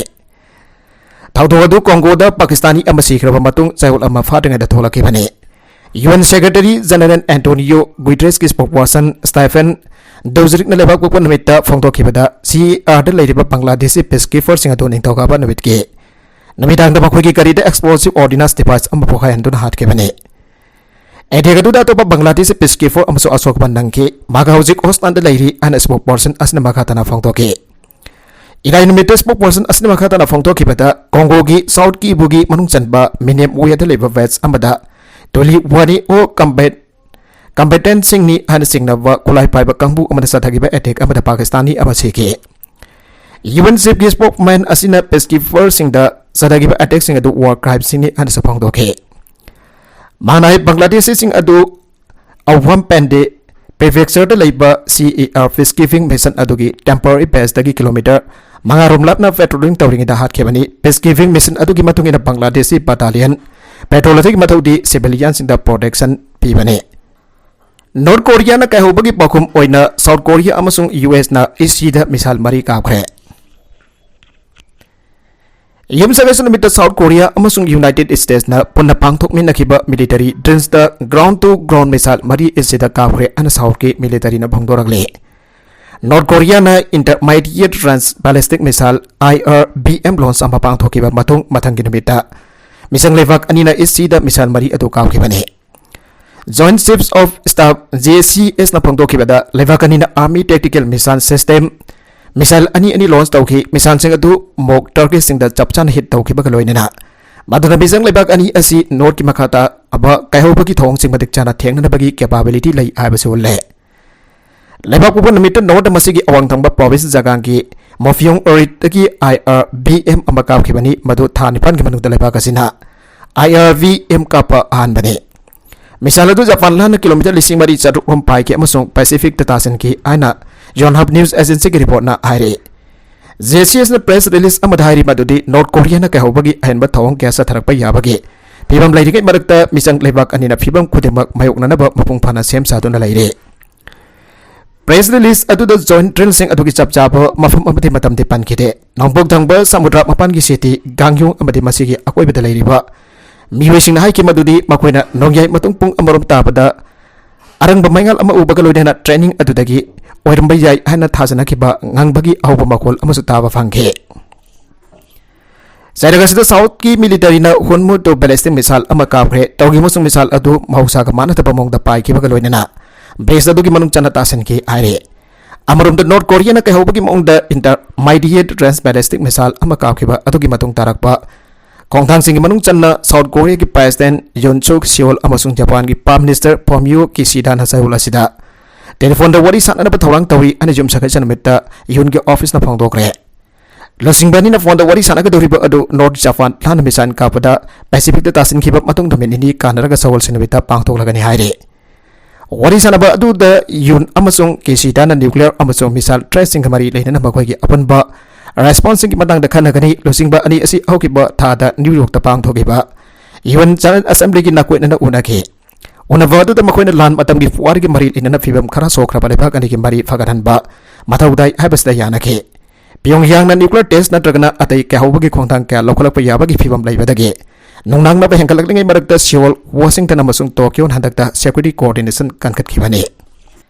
ꯊꯧꯗꯣꯛ ꯑꯗꯨ ꯀꯣꯡꯒꯣꯗ ꯄꯥꯀꯤꯁꯇꯥꯅꯤ ꯑꯃ ꯁꯤꯈ꯭ꯔꯕ ꯃꯇꯨꯡ ꯆꯌꯣꯜ ꯑꯃ ꯐꯥꯗ꯭ꯔꯤꯉꯩꯗ ꯊꯣꯛꯂꯛꯈꯤꯕꯅꯤ꯫ U N secretary general Antonio ꯒꯨꯏꯇ꯭ꯔꯦꯁꯀꯤ ꯁ꯭ꯄꯣꯛꯁꯄꯔꯁꯟ ꯁ꯭ꯇꯥꯏꯐꯦꯟ ꯗꯨꯖꯔꯤꯛꯅ ꯂꯩꯕꯥꯛꯄꯣꯛꯄ ꯅꯨꯃꯤꯠꯇ ꯐꯣꯡꯗꯣꯛꯈꯤꯕꯗ, ꯁꯤ ꯑꯦ ꯑꯥꯔꯗ ꯂꯩꯔꯤꯕ ꯕꯪꯒ꯭ꯂꯥꯗꯦꯁꯤ ꯄꯤꯁ ꯀꯤꯄꯔꯁꯤꯡ ꯑꯗꯨ ꯅꯤꯡꯊꯧꯀꯥꯕ ꯅꯨꯃꯤꯠꯀꯤ ꯅꯨꯃꯤꯗꯥꯡꯗ ꯃꯈꯣꯏꯒꯤ ꯒꯥꯔꯤꯗ ꯑꯦꯛꯁꯄ꯭ꯂꯣꯁꯤꯚ ꯑꯣꯔꯗꯤꯅꯥꯟꯁ ꯗꯤꯚꯥꯏꯁ ꯑꯃ ꯄꯣꯈꯥꯏꯍꯟꯗꯨꯅ ꯍꯥꯠꯈꯤꯕꯅꯤ꯫ ꯑꯦꯇꯦꯛ ꯑꯗꯨꯗ ꯑꯇꯣꯞꯄ ꯕꯪꯒ꯭ꯂꯥꯗꯦꯁꯤ ꯄꯤꯁ ꯀꯤꯄꯔ ꯑꯃꯁꯨ ꯑꯁꯣꯛ ꯑꯄꯟ ꯅꯪꯈꯤ꯫ ꯃꯍꯥꯛ ꯍꯧꯖꯤꯛ ꯍꯣꯁꯄꯤꯇꯥꯜꯗ ꯂꯩꯔꯤ ꯍꯥꯏꯅ ꯁ꯭ꯄꯣꯛꯁꯄꯔꯁꯟ ꯑꯁꯤꯅ ꯃꯈꯥ ꯇꯥꯅ ꯐꯣꯡꯗꯣꯛꯈꯤ꯫ ꯏꯔꯥꯏ ꯅꯨꯃꯤꯠꯇ ꯁ꯭ꯄꯣꯛꯁꯄꯔꯁꯟ ꯑꯁꯤꯅ ꯃꯈꯥ ꯇꯥꯅ ꯐꯣꯡꯗꯣꯛꯈꯤꯕꯗ, ꯀꯣꯡꯒꯣꯒꯤ ꯁꯥꯎꯠ ꯀꯤꯕꯨꯒꯤ ꯃꯅꯨꯡ ꯆꯟꯕ ꯃꯤꯅꯦꯝ ꯋꯦꯗ ꯂꯩꯕ ꯕꯦꯁ ꯑꯃꯗ ꯇꯨꯂꯤ ꯋꯥꯅꯤ ꯑꯣ ꯀꯝꯕꯦꯠ ꯀꯝꯕꯦꯇꯦꯟꯠꯁꯤꯡꯅꯤ ꯍꯥꯏꯅ ꯆꯤꯡꯅꯕ ꯈꯨꯠꯂꯥꯏ ꯄꯥꯏꯕ ꯀꯥꯡꯕꯨ ꯑꯃꯅ ꯆꯠꯊꯈꯤꯕ ꯑꯦꯇꯦꯛ ꯑꯃꯗ ꯄꯥꯀꯤꯁꯇꯥꯅꯤ ꯑꯃ ꯁꯤꯈꯤ꯫ ꯌꯨ ꯑꯦꯟ ꯆꯤꯐꯀꯤ ꯁ꯭ꯄꯣꯛꯁꯃꯦꯟ ꯑꯁꯤꯅ ꯄꯤꯁ ꯀꯤꯄꯔꯁꯤꯡꯗ ꯆꯠꯊꯈꯤꯕ ꯑꯦꯇꯦꯛꯁꯤꯡ ꯑꯗꯨ ꯋꯥꯔ ꯀ꯭ꯔꯥꯏꯝꯁꯤꯡꯅꯤ ꯍꯥꯏꯅꯁꯨ ꯐꯣꯡꯗꯣꯛꯈꯤ꯫ ꯃꯥꯅ ꯍꯥꯏ, ꯕꯪꯒ꯭ꯂꯥꯗꯦꯁꯤꯁꯤꯡ ꯑꯗꯨ ꯑꯋꯥꯝ ꯄꯦꯟꯗꯦ ꯄ꯭ꯔꯤꯐꯦꯛꯆꯔꯗ ꯂꯩꯕ C E R peace keeping mission ꯑꯗꯨꯒꯤ ꯇꯦꯝꯄꯣꯔꯔꯤ ꯕꯦꯁꯇꯒꯤ ꯀꯤꯂꯣꯃꯤꯇꯔ ꯃꯉꯥ ꯔꯣꯝ ꯂꯥꯞꯅ ꯄꯦꯇ꯭ꯔꯣꯂꯤꯡ ꯇꯧꯔꯤꯉꯩꯗ ꯍꯥꯠꯈꯤꯕꯅꯤ꯫ ꯄꯤꯁ ꯀꯤꯄꯤꯡ ꯃꯤꯁꯟ ꯑꯗꯨꯒꯤ ꯃꯇꯨꯡ ꯏꯟꯅ ꯕꯪꯒ꯭ꯂꯥꯗꯦꯁꯀꯤ ꯕꯠꯇꯥꯂꯤꯌꯟ ꯄꯦꯇ꯭ꯔꯣꯜ ꯑꯗꯨꯒꯤ ꯃꯊꯧꯗꯤ ꯁꯤꯚꯤꯂꯤꯌꯟꯁꯤꯡꯗ ꯄ꯭ꯔꯣꯇꯦꯛꯁꯟ ꯄꯤꯕꯅꯤ꯫ ꯅꯣꯔꯠ ꯀꯣꯔꯤꯌꯥꯅ ꯀꯥꯏꯍꯧꯕꯒꯤ ꯄꯥꯎꯈꯨꯝ ꯑꯣꯏꯅ ꯁꯥꯎꯠ ꯀꯣꯔꯤꯌꯥ ꯑꯃꯁꯨꯡ ꯌꯨ ꯑꯦꯁꯅ ꯏꯁ ꯁꯤꯗ ꯃꯤꯁꯥꯏꯜ ꯃꯔꯤ ꯀꯥꯞꯈ꯭ꯔꯦ꯫ ꯌꯨꯝꯁꯀꯩꯁ ꯅꯨꯃꯤꯠꯇ ꯁꯥꯎꯠ ꯀꯣꯔꯤꯌꯥ ꯑꯃꯁꯨꯡ ꯌꯨꯅꯥꯏꯇꯦꯗ ꯁ꯭ꯇꯦꯠꯁꯅ ꯄꯨꯟꯅ ꯄꯥꯡꯊꯣꯛꯃꯤꯟꯅꯈꯤꯕ military ꯗ꯭ꯔꯤꯜꯁꯇ ground two ground missile ꯃꯔꯤ ꯏꯁ ꯁꯤꯗ ꯀꯥꯞꯈ꯭ꯔꯦ ꯍꯥꯏꯅ ꯁꯥꯎꯠꯀꯤ ꯃꯤꯂꯤꯇꯔꯤꯅ ꯐꯣꯡꯗꯣꯔꯛꯂꯤ꯫ ꯅꯣꯔꯠ ꯀꯣꯔꯤꯌꯥꯅ ꯏꯟꯇꯔꯃꯥꯏꯗꯤꯌꯦꯠ ꯔꯦꯟꯖ ꯕꯦꯂꯤꯁꯇꯤꯛ ꯃꯤꯁꯥꯏꯜ, ꯑꯥꯏ ꯑꯥꯔ ꯕꯤ ꯑꯦꯝ, ꯂꯣꯟꯆ ꯑꯃ ꯄꯥꯡꯊꯣꯛꯈꯤꯕ ꯃꯇꯨꯡ ꯃꯊꯪꯒꯤ ꯅꯨꯃꯤꯠꯇ ꯃꯤꯁꯪ ꯂꯩꯕꯥꯛ ꯑꯅꯤꯅ ꯏꯁ ꯁꯤꯗ ꯃꯤꯁꯥꯏꯜ ꯃꯔꯤ ꯑꯗꯨ ꯀꯥꯞꯈꯤꯕꯅꯤ꯫ ꯖꯣꯏꯟꯠ ꯆꯤꯐꯁ ꯑꯣꯐ ꯁ꯭ꯇꯥꯐ, ꯖꯦ ꯁꯤ ꯑꯦꯁꯅ ꯐꯣꯡꯗꯣꯛꯈꯤꯕꯗ, ꯂꯩꯕꯥꯛ ꯑꯅꯤꯅ ꯑꯥꯔꯃꯤ ꯇꯦꯛꯇꯤꯀꯦꯜ ꯃꯤꯁꯥꯏꯜ ꯁꯤꯁꯇꯦꯝ, ꯃꯤꯁꯥꯏꯜ ꯑꯅꯤ ꯑꯅꯤ ꯂꯣꯟꯆ ꯇꯧꯈꯤ꯫ ꯃꯤꯁꯥꯏꯜꯁꯤꯡ ꯑꯗꯨ ꯃꯣꯛ ꯇꯥꯔꯒꯦꯠꯁꯤꯡꯗ ꯆꯞ ꯆꯥꯅ ꯍꯤꯠ ꯇꯧꯈꯤꯕꯒ ꯂꯣꯏꯅꯅ ꯃꯗꯨꯅ ꯃꯤꯁꯪ ꯂꯩꯕꯥꯛ ꯑꯅꯤ ꯑꯁꯤ ꯅꯣꯔꯠꯀꯤ ꯃꯈꯥ ꯇꯥꯕ ꯀꯥꯏꯍꯧꯕꯒꯤ ꯊꯧꯑꯣꯡꯁꯤꯡ ꯃꯇꯤꯛ ꯆꯥꯅ ꯊꯦꯡꯅꯅꯕꯒꯤ ꯀꯦꯄꯥꯕꯤꯂꯤꯇꯤ ꯂꯩ ꯍꯥꯏꯕꯁꯤ ꯎꯠꯂꯦ꯫ ꯂꯩꯕꯥꯛꯄꯣꯛꯄ ꯅꯨꯃꯤꯠꯇ ꯅꯣꯔꯠ ꯃꯁꯤꯒꯤ ꯑꯋꯥꯡ ꯊꯪꯕ ꯄ꯭ꯔꯣꯚꯤꯟꯁ ꯖꯒꯥꯡꯒꯤ ꯃꯣꯐꯤꯌꯣꯡ ꯑꯣꯔꯤꯠꯇꯒꯤ ꯑꯥꯏ ꯑꯥꯔ ꯕꯤ ꯑꯦꯝ ꯑꯃ ꯀꯥꯞꯈꯤꯕꯅꯤ, ꯃꯗꯨ ꯊꯥ ꯅꯤꯄꯥꯟꯒꯤ ꯃꯅꯨꯡꯗ ꯂꯩꯕꯥꯛ ꯑꯁꯤꯅ ꯑꯥꯏ ꯑꯥꯔ ꯕꯤ ꯑꯦꯝ ꯀꯥꯞꯄ ꯑꯍꯥꯟꯕꯅꯤ꯫ ꯃꯤꯁꯥꯏꯜ ꯑꯗꯨ ꯖꯄꯥꯟ ꯂꯥꯟꯅ ꯀꯤꯂꯣꯃꯤꯇꯔ ꯂꯤꯁꯤꯡ ꯃꯔꯤ ꯆꯥꯇ꯭ꯔꯨꯛ ꯔꯣꯝ ꯄꯥꯏꯈꯤ ꯑꯃꯁꯨꯡ ꯄꯦꯁꯤꯐꯤꯛꯇ ꯇꯥꯁꯤꯟꯈꯤ ꯍꯥꯏꯅ ꯌꯣꯟꯍꯞ ꯅ꯭ꯌꯨꯁ ꯑꯦꯖꯦꯟꯁꯤꯒꯤ ꯔꯤꯄꯣꯔꯠꯅ ꯍꯥꯏꯔꯤ꯫ ꯖꯦ ꯁꯤ ꯑꯦꯁꯅ ꯄ꯭ꯔꯦꯁ ꯔꯤꯂꯤꯖ ꯑꯃꯗ ꯍꯥꯏꯔꯤ ꯃꯗꯨꯗꯤ ꯅꯣꯔꯠ ꯀꯣꯔꯤꯌꯥꯅ ꯀꯥꯏꯍꯧꯕꯒꯤ ꯑꯍꯦꯟꯕ ꯊꯧꯑꯣꯡ ꯀꯌꯥ ꯆꯠꯊꯔꯛꯄ ꯌꯥꯕꯒꯤ ꯐꯤꯕꯝ ꯂꯩꯔꯤꯉꯩ ꯃꯔꯛꯇ ꯃꯤꯆꯪ ꯂꯩꯕꯥꯛ ꯑꯅꯤꯅ ꯐꯤꯕꯝ ꯈꯨꯗꯤꯡꯃꯛ ꯃꯥꯌꯣꯛꯅꯅꯕ ꯃꯄꯨꯡ ꯐꯥꯅ ꯁꯦꯝ ꯁꯥꯗꯨꯅ ꯂꯩꯔꯤ꯫ ꯄ꯭ꯔꯦꯁ ꯔꯤꯂꯤꯖ ꯑꯗꯨꯗ ꯖꯣꯏꯟꯠ ꯗ꯭ꯔꯤꯜꯁꯤꯡ ꯑꯗꯨꯒꯤ ꯆꯞ ꯆꯥꯕ ꯃꯐꯝ ꯑꯃꯗꯤ ꯃꯇꯝꯗꯤ ꯄꯟꯈꯤꯗꯦ꯫ ꯅꯣꯡꯄꯣꯛ ꯊꯪꯕ ꯁꯃꯨꯗ꯭ꯔ ꯃꯄꯥꯟꯒꯤ ꯁꯤꯇꯤ ꯒꯥꯡꯌꯨꯡ ꯑꯃꯗꯤ ꯃꯁꯤꯒꯤ ꯑꯀꯣꯏꯕꯗ ꯂꯩꯔꯤꯕ ꯃꯤꯑꯣꯏꯁꯤꯡꯅ ꯍꯥꯏꯈꯤ ꯃꯗꯨꯗꯤ ꯃꯈꯣꯏꯅ ꯅꯣꯡꯌꯥꯏ ꯃꯇꯨꯡ ꯄꯨꯡ ꯑꯃꯔꯣꯝ ꯇꯥꯕꯗ ꯑꯔꯪꯕ ꯃꯩꯉꯥꯜ ꯑꯃ ꯎꯕꯒ ꯂꯣꯏꯅꯅ ꯇ꯭ꯔꯦꯅꯤꯡ ꯑꯗꯨꯗꯒꯤ ꯑꯣꯏꯔꯝꯕ ꯌꯥꯏ ꯍꯥꯏꯅ ꯊꯥꯖꯅꯈꯤꯕ ꯉꯪꯕꯒꯤ ꯑꯍꯧꯕ ꯃꯈꯣꯜ ꯑꯃꯁꯨ ꯇꯥꯕ ꯐꯪꯈꯤ꯫ ꯆꯩꯔꯛ ꯑꯁꯤꯗ ꯁꯥꯎꯠꯀꯤ ꯃꯤꯂꯤꯇꯔꯤꯅ ꯍꯨꯟꯃꯨꯠꯇꯨ ꯕꯦꯂꯤꯁꯇꯤꯛ ꯃꯤꯁꯥꯏꯜ ꯑꯃ ꯀꯥꯞꯈ꯭ꯔꯦ꯫ ꯇꯧꯈꯤꯕ ꯑꯃꯁꯨꯡ ꯃꯤꯁꯥꯏꯜ ꯑꯗꯨ ꯃꯍꯧꯁꯥꯒ ꯃꯥꯟꯅꯗꯕ ꯃꯑꯣꯡꯗ ꯄꯥꯏꯈꯤꯕꯒ ꯂꯣꯏꯅꯅ ꯕꯦꯁ ꯑꯗꯨꯒꯤ ꯃꯅꯨꯡ ꯆꯟꯅ ꯇꯥꯁꯤꯟꯈꯤ ꯍꯥꯏꯔꯤ꯫ ꯑꯃꯔꯣꯝꯗ ꯅꯣꯔꯠ ꯀꯣꯔꯤꯌꯥꯅ ꯀꯩꯍꯧꯕꯒꯤ ꯃꯑꯣꯡꯗ ꯏꯟꯇꯔꯃꯥꯏꯗꯤꯌꯦꯠ ꯔꯦꯟꯖ ꯕꯦꯂꯤꯁꯇꯤꯛ ꯃꯤꯁꯥꯏꯜ ꯑꯃ ꯀꯥꯞꯈꯤꯕ ꯑꯗꯨꯒꯤ ꯃꯇꯨꯡ ꯇꯥꯔꯛꯄ ꯈꯣꯡꯊꯥꯡꯁꯤꯡꯒꯤ ꯃꯅꯨꯡ ꯆꯟꯅ ꯁꯥꯎꯠ ꯀꯣꯔꯤꯌꯥꯒꯤ ꯄ꯭ꯔꯦꯁꯤꯗꯦꯟꯠ ꯌꯨꯟ ꯁꯨꯛ ꯁꯤꯑꯣꯜ ꯑꯃꯁꯨꯡ ꯖꯄꯥꯟꯒꯤ ꯄ꯭ꯔꯥꯏꯝ ꯃꯤꯅꯤꯁꯇꯔ ꯐꯣꯃꯤꯌꯣ ꯀꯤꯁꯤꯗꯥꯅ ꯆꯌꯣꯜ ꯑꯁꯤꯗ ꯇꯦꯂꯤꯐꯣꯟꯗ ꯋꯥꯔꯤ ꯁꯥꯟꯅꯅꯕ ꯊꯧꯔꯥꯡ ꯇꯧꯔꯤ ꯍꯥꯏꯅ ꯌꯨꯝꯁꯀꯩꯁ ꯅꯨꯃꯤꯠꯇ ꯌꯨꯟꯒꯤ ꯑꯣꯐꯤꯁꯅ ꯐꯣꯡꯗꯣꯛꯈ꯭ꯔꯦ꯫ ꯂꯨꯆꯤꯡꯕ ꯑꯅꯤꯅ ꯐꯣꯟꯗ ꯋꯥꯔꯤ ꯁꯥꯟꯅꯒꯗꯧꯔꯤꯕ ꯑꯗꯨ ꯅꯣꯔꯠ ꯖꯄꯥꯟ ꯂꯥꯟꯅ ꯃꯤꯁꯥꯏꯜ ꯀꯥꯞꯄꯗ ꯄꯦꯁꯤꯐꯤꯛꯇ ꯇꯥꯁꯤꯟꯈꯤꯕ ꯃꯇꯨꯡ ꯅꯨꯃꯤꯠ ꯅꯤꯅꯤ ꯀꯥꯟꯅꯔꯒ ꯁꯒꯣꯜꯁꯦꯟ ꯅꯨꯃꯤꯠꯇ ꯄꯥꯡꯊꯣꯛꯂꯒꯅꯤ ꯍꯥꯏꯔꯤ꯫ ꯋꯥꯔꯤ ꯁꯥꯟꯅꯕ ꯑꯗꯨꯗ ꯌꯨꯟ ꯑꯃꯁꯨꯡ ꯀꯤꯁꯤꯗꯥꯅ nuclear ꯑꯃꯁꯨꯡ missile threatꯁꯤꯡꯒ ꯃꯔꯤ ꯂꯩꯅꯅ ꯃꯈꯣꯏꯒꯤ ꯑꯄꯨꯟꯕ responseꯁꯤꯡꯒꯤ ꯃꯇꯥꯡꯗ ꯈꯟꯅꯒꯅꯤ꯫ ꯂꯨꯆꯤꯡꯕ ꯑꯅꯤ ꯑꯁꯤ ꯍꯧꯈꯤꯕ ꯊꯥꯗ New Yorkꯇ ꯄꯥꯡꯊꯣꯛꯈꯤꯕ ꯌꯨꯟ General Assemblyꯒꯤ ꯅꯥꯀꯣꯏꯅꯅ ꯎꯅꯈꯤ꯫ ꯎꯅꯕ ꯑꯗꯨꯗ ꯃꯈꯣꯏꯅ ꯂꯥꯟ ꯃꯇꯝꯒꯤ ꯄꯨꯋꯥꯔꯤꯒꯤ ꯃꯔꯤ ꯂꯩꯅꯅ ꯐꯤꯕꯝ ꯈꯔ ꯁꯣꯛꯈ꯭ꯔꯕ ꯂꯩꯕꯥꯛ ꯑꯅꯤꯒꯤ ꯃꯔꯤ ꯐꯒꯠꯍꯟꯕ ꯃꯊꯧ ꯇꯥꯏ ꯍꯥꯏꯕꯁꯤꯗ ꯌꯥꯅꯈꯤ꯫ ꯄꯤꯌꯣꯡꯌꯥꯡꯅ nuclear test ꯅꯠꯇ꯭ꯔꯒꯅ ꯑꯇꯩ ꯀꯥꯏꯍꯧꯕꯒꯤ ꯈꯣꯡꯊꯥꯡ ꯀꯌꯥ ꯂꯧꯈꯠꯂꯛꯄ ꯌꯥꯕꯒꯤ ꯐꯤꯕꯝ ꯂꯩꯕꯗꯒꯤ ꯅꯨꯡꯅꯥꯡꯅꯕ ꯍꯦꯟꯒꯠꯂꯛꯂꯤꯉꯩ ꯃꯔꯛꯇ ꯁꯤꯑꯣꯜ, ꯋꯥꯁꯤꯡꯇꯟ ꯑꯃꯁꯨꯡ ꯇꯣꯀꯤꯌꯣꯅ ꯍꯟꯗꯛꯇ security coordination ꯀꯟꯈꯠꯈꯤꯕꯅꯤ꯫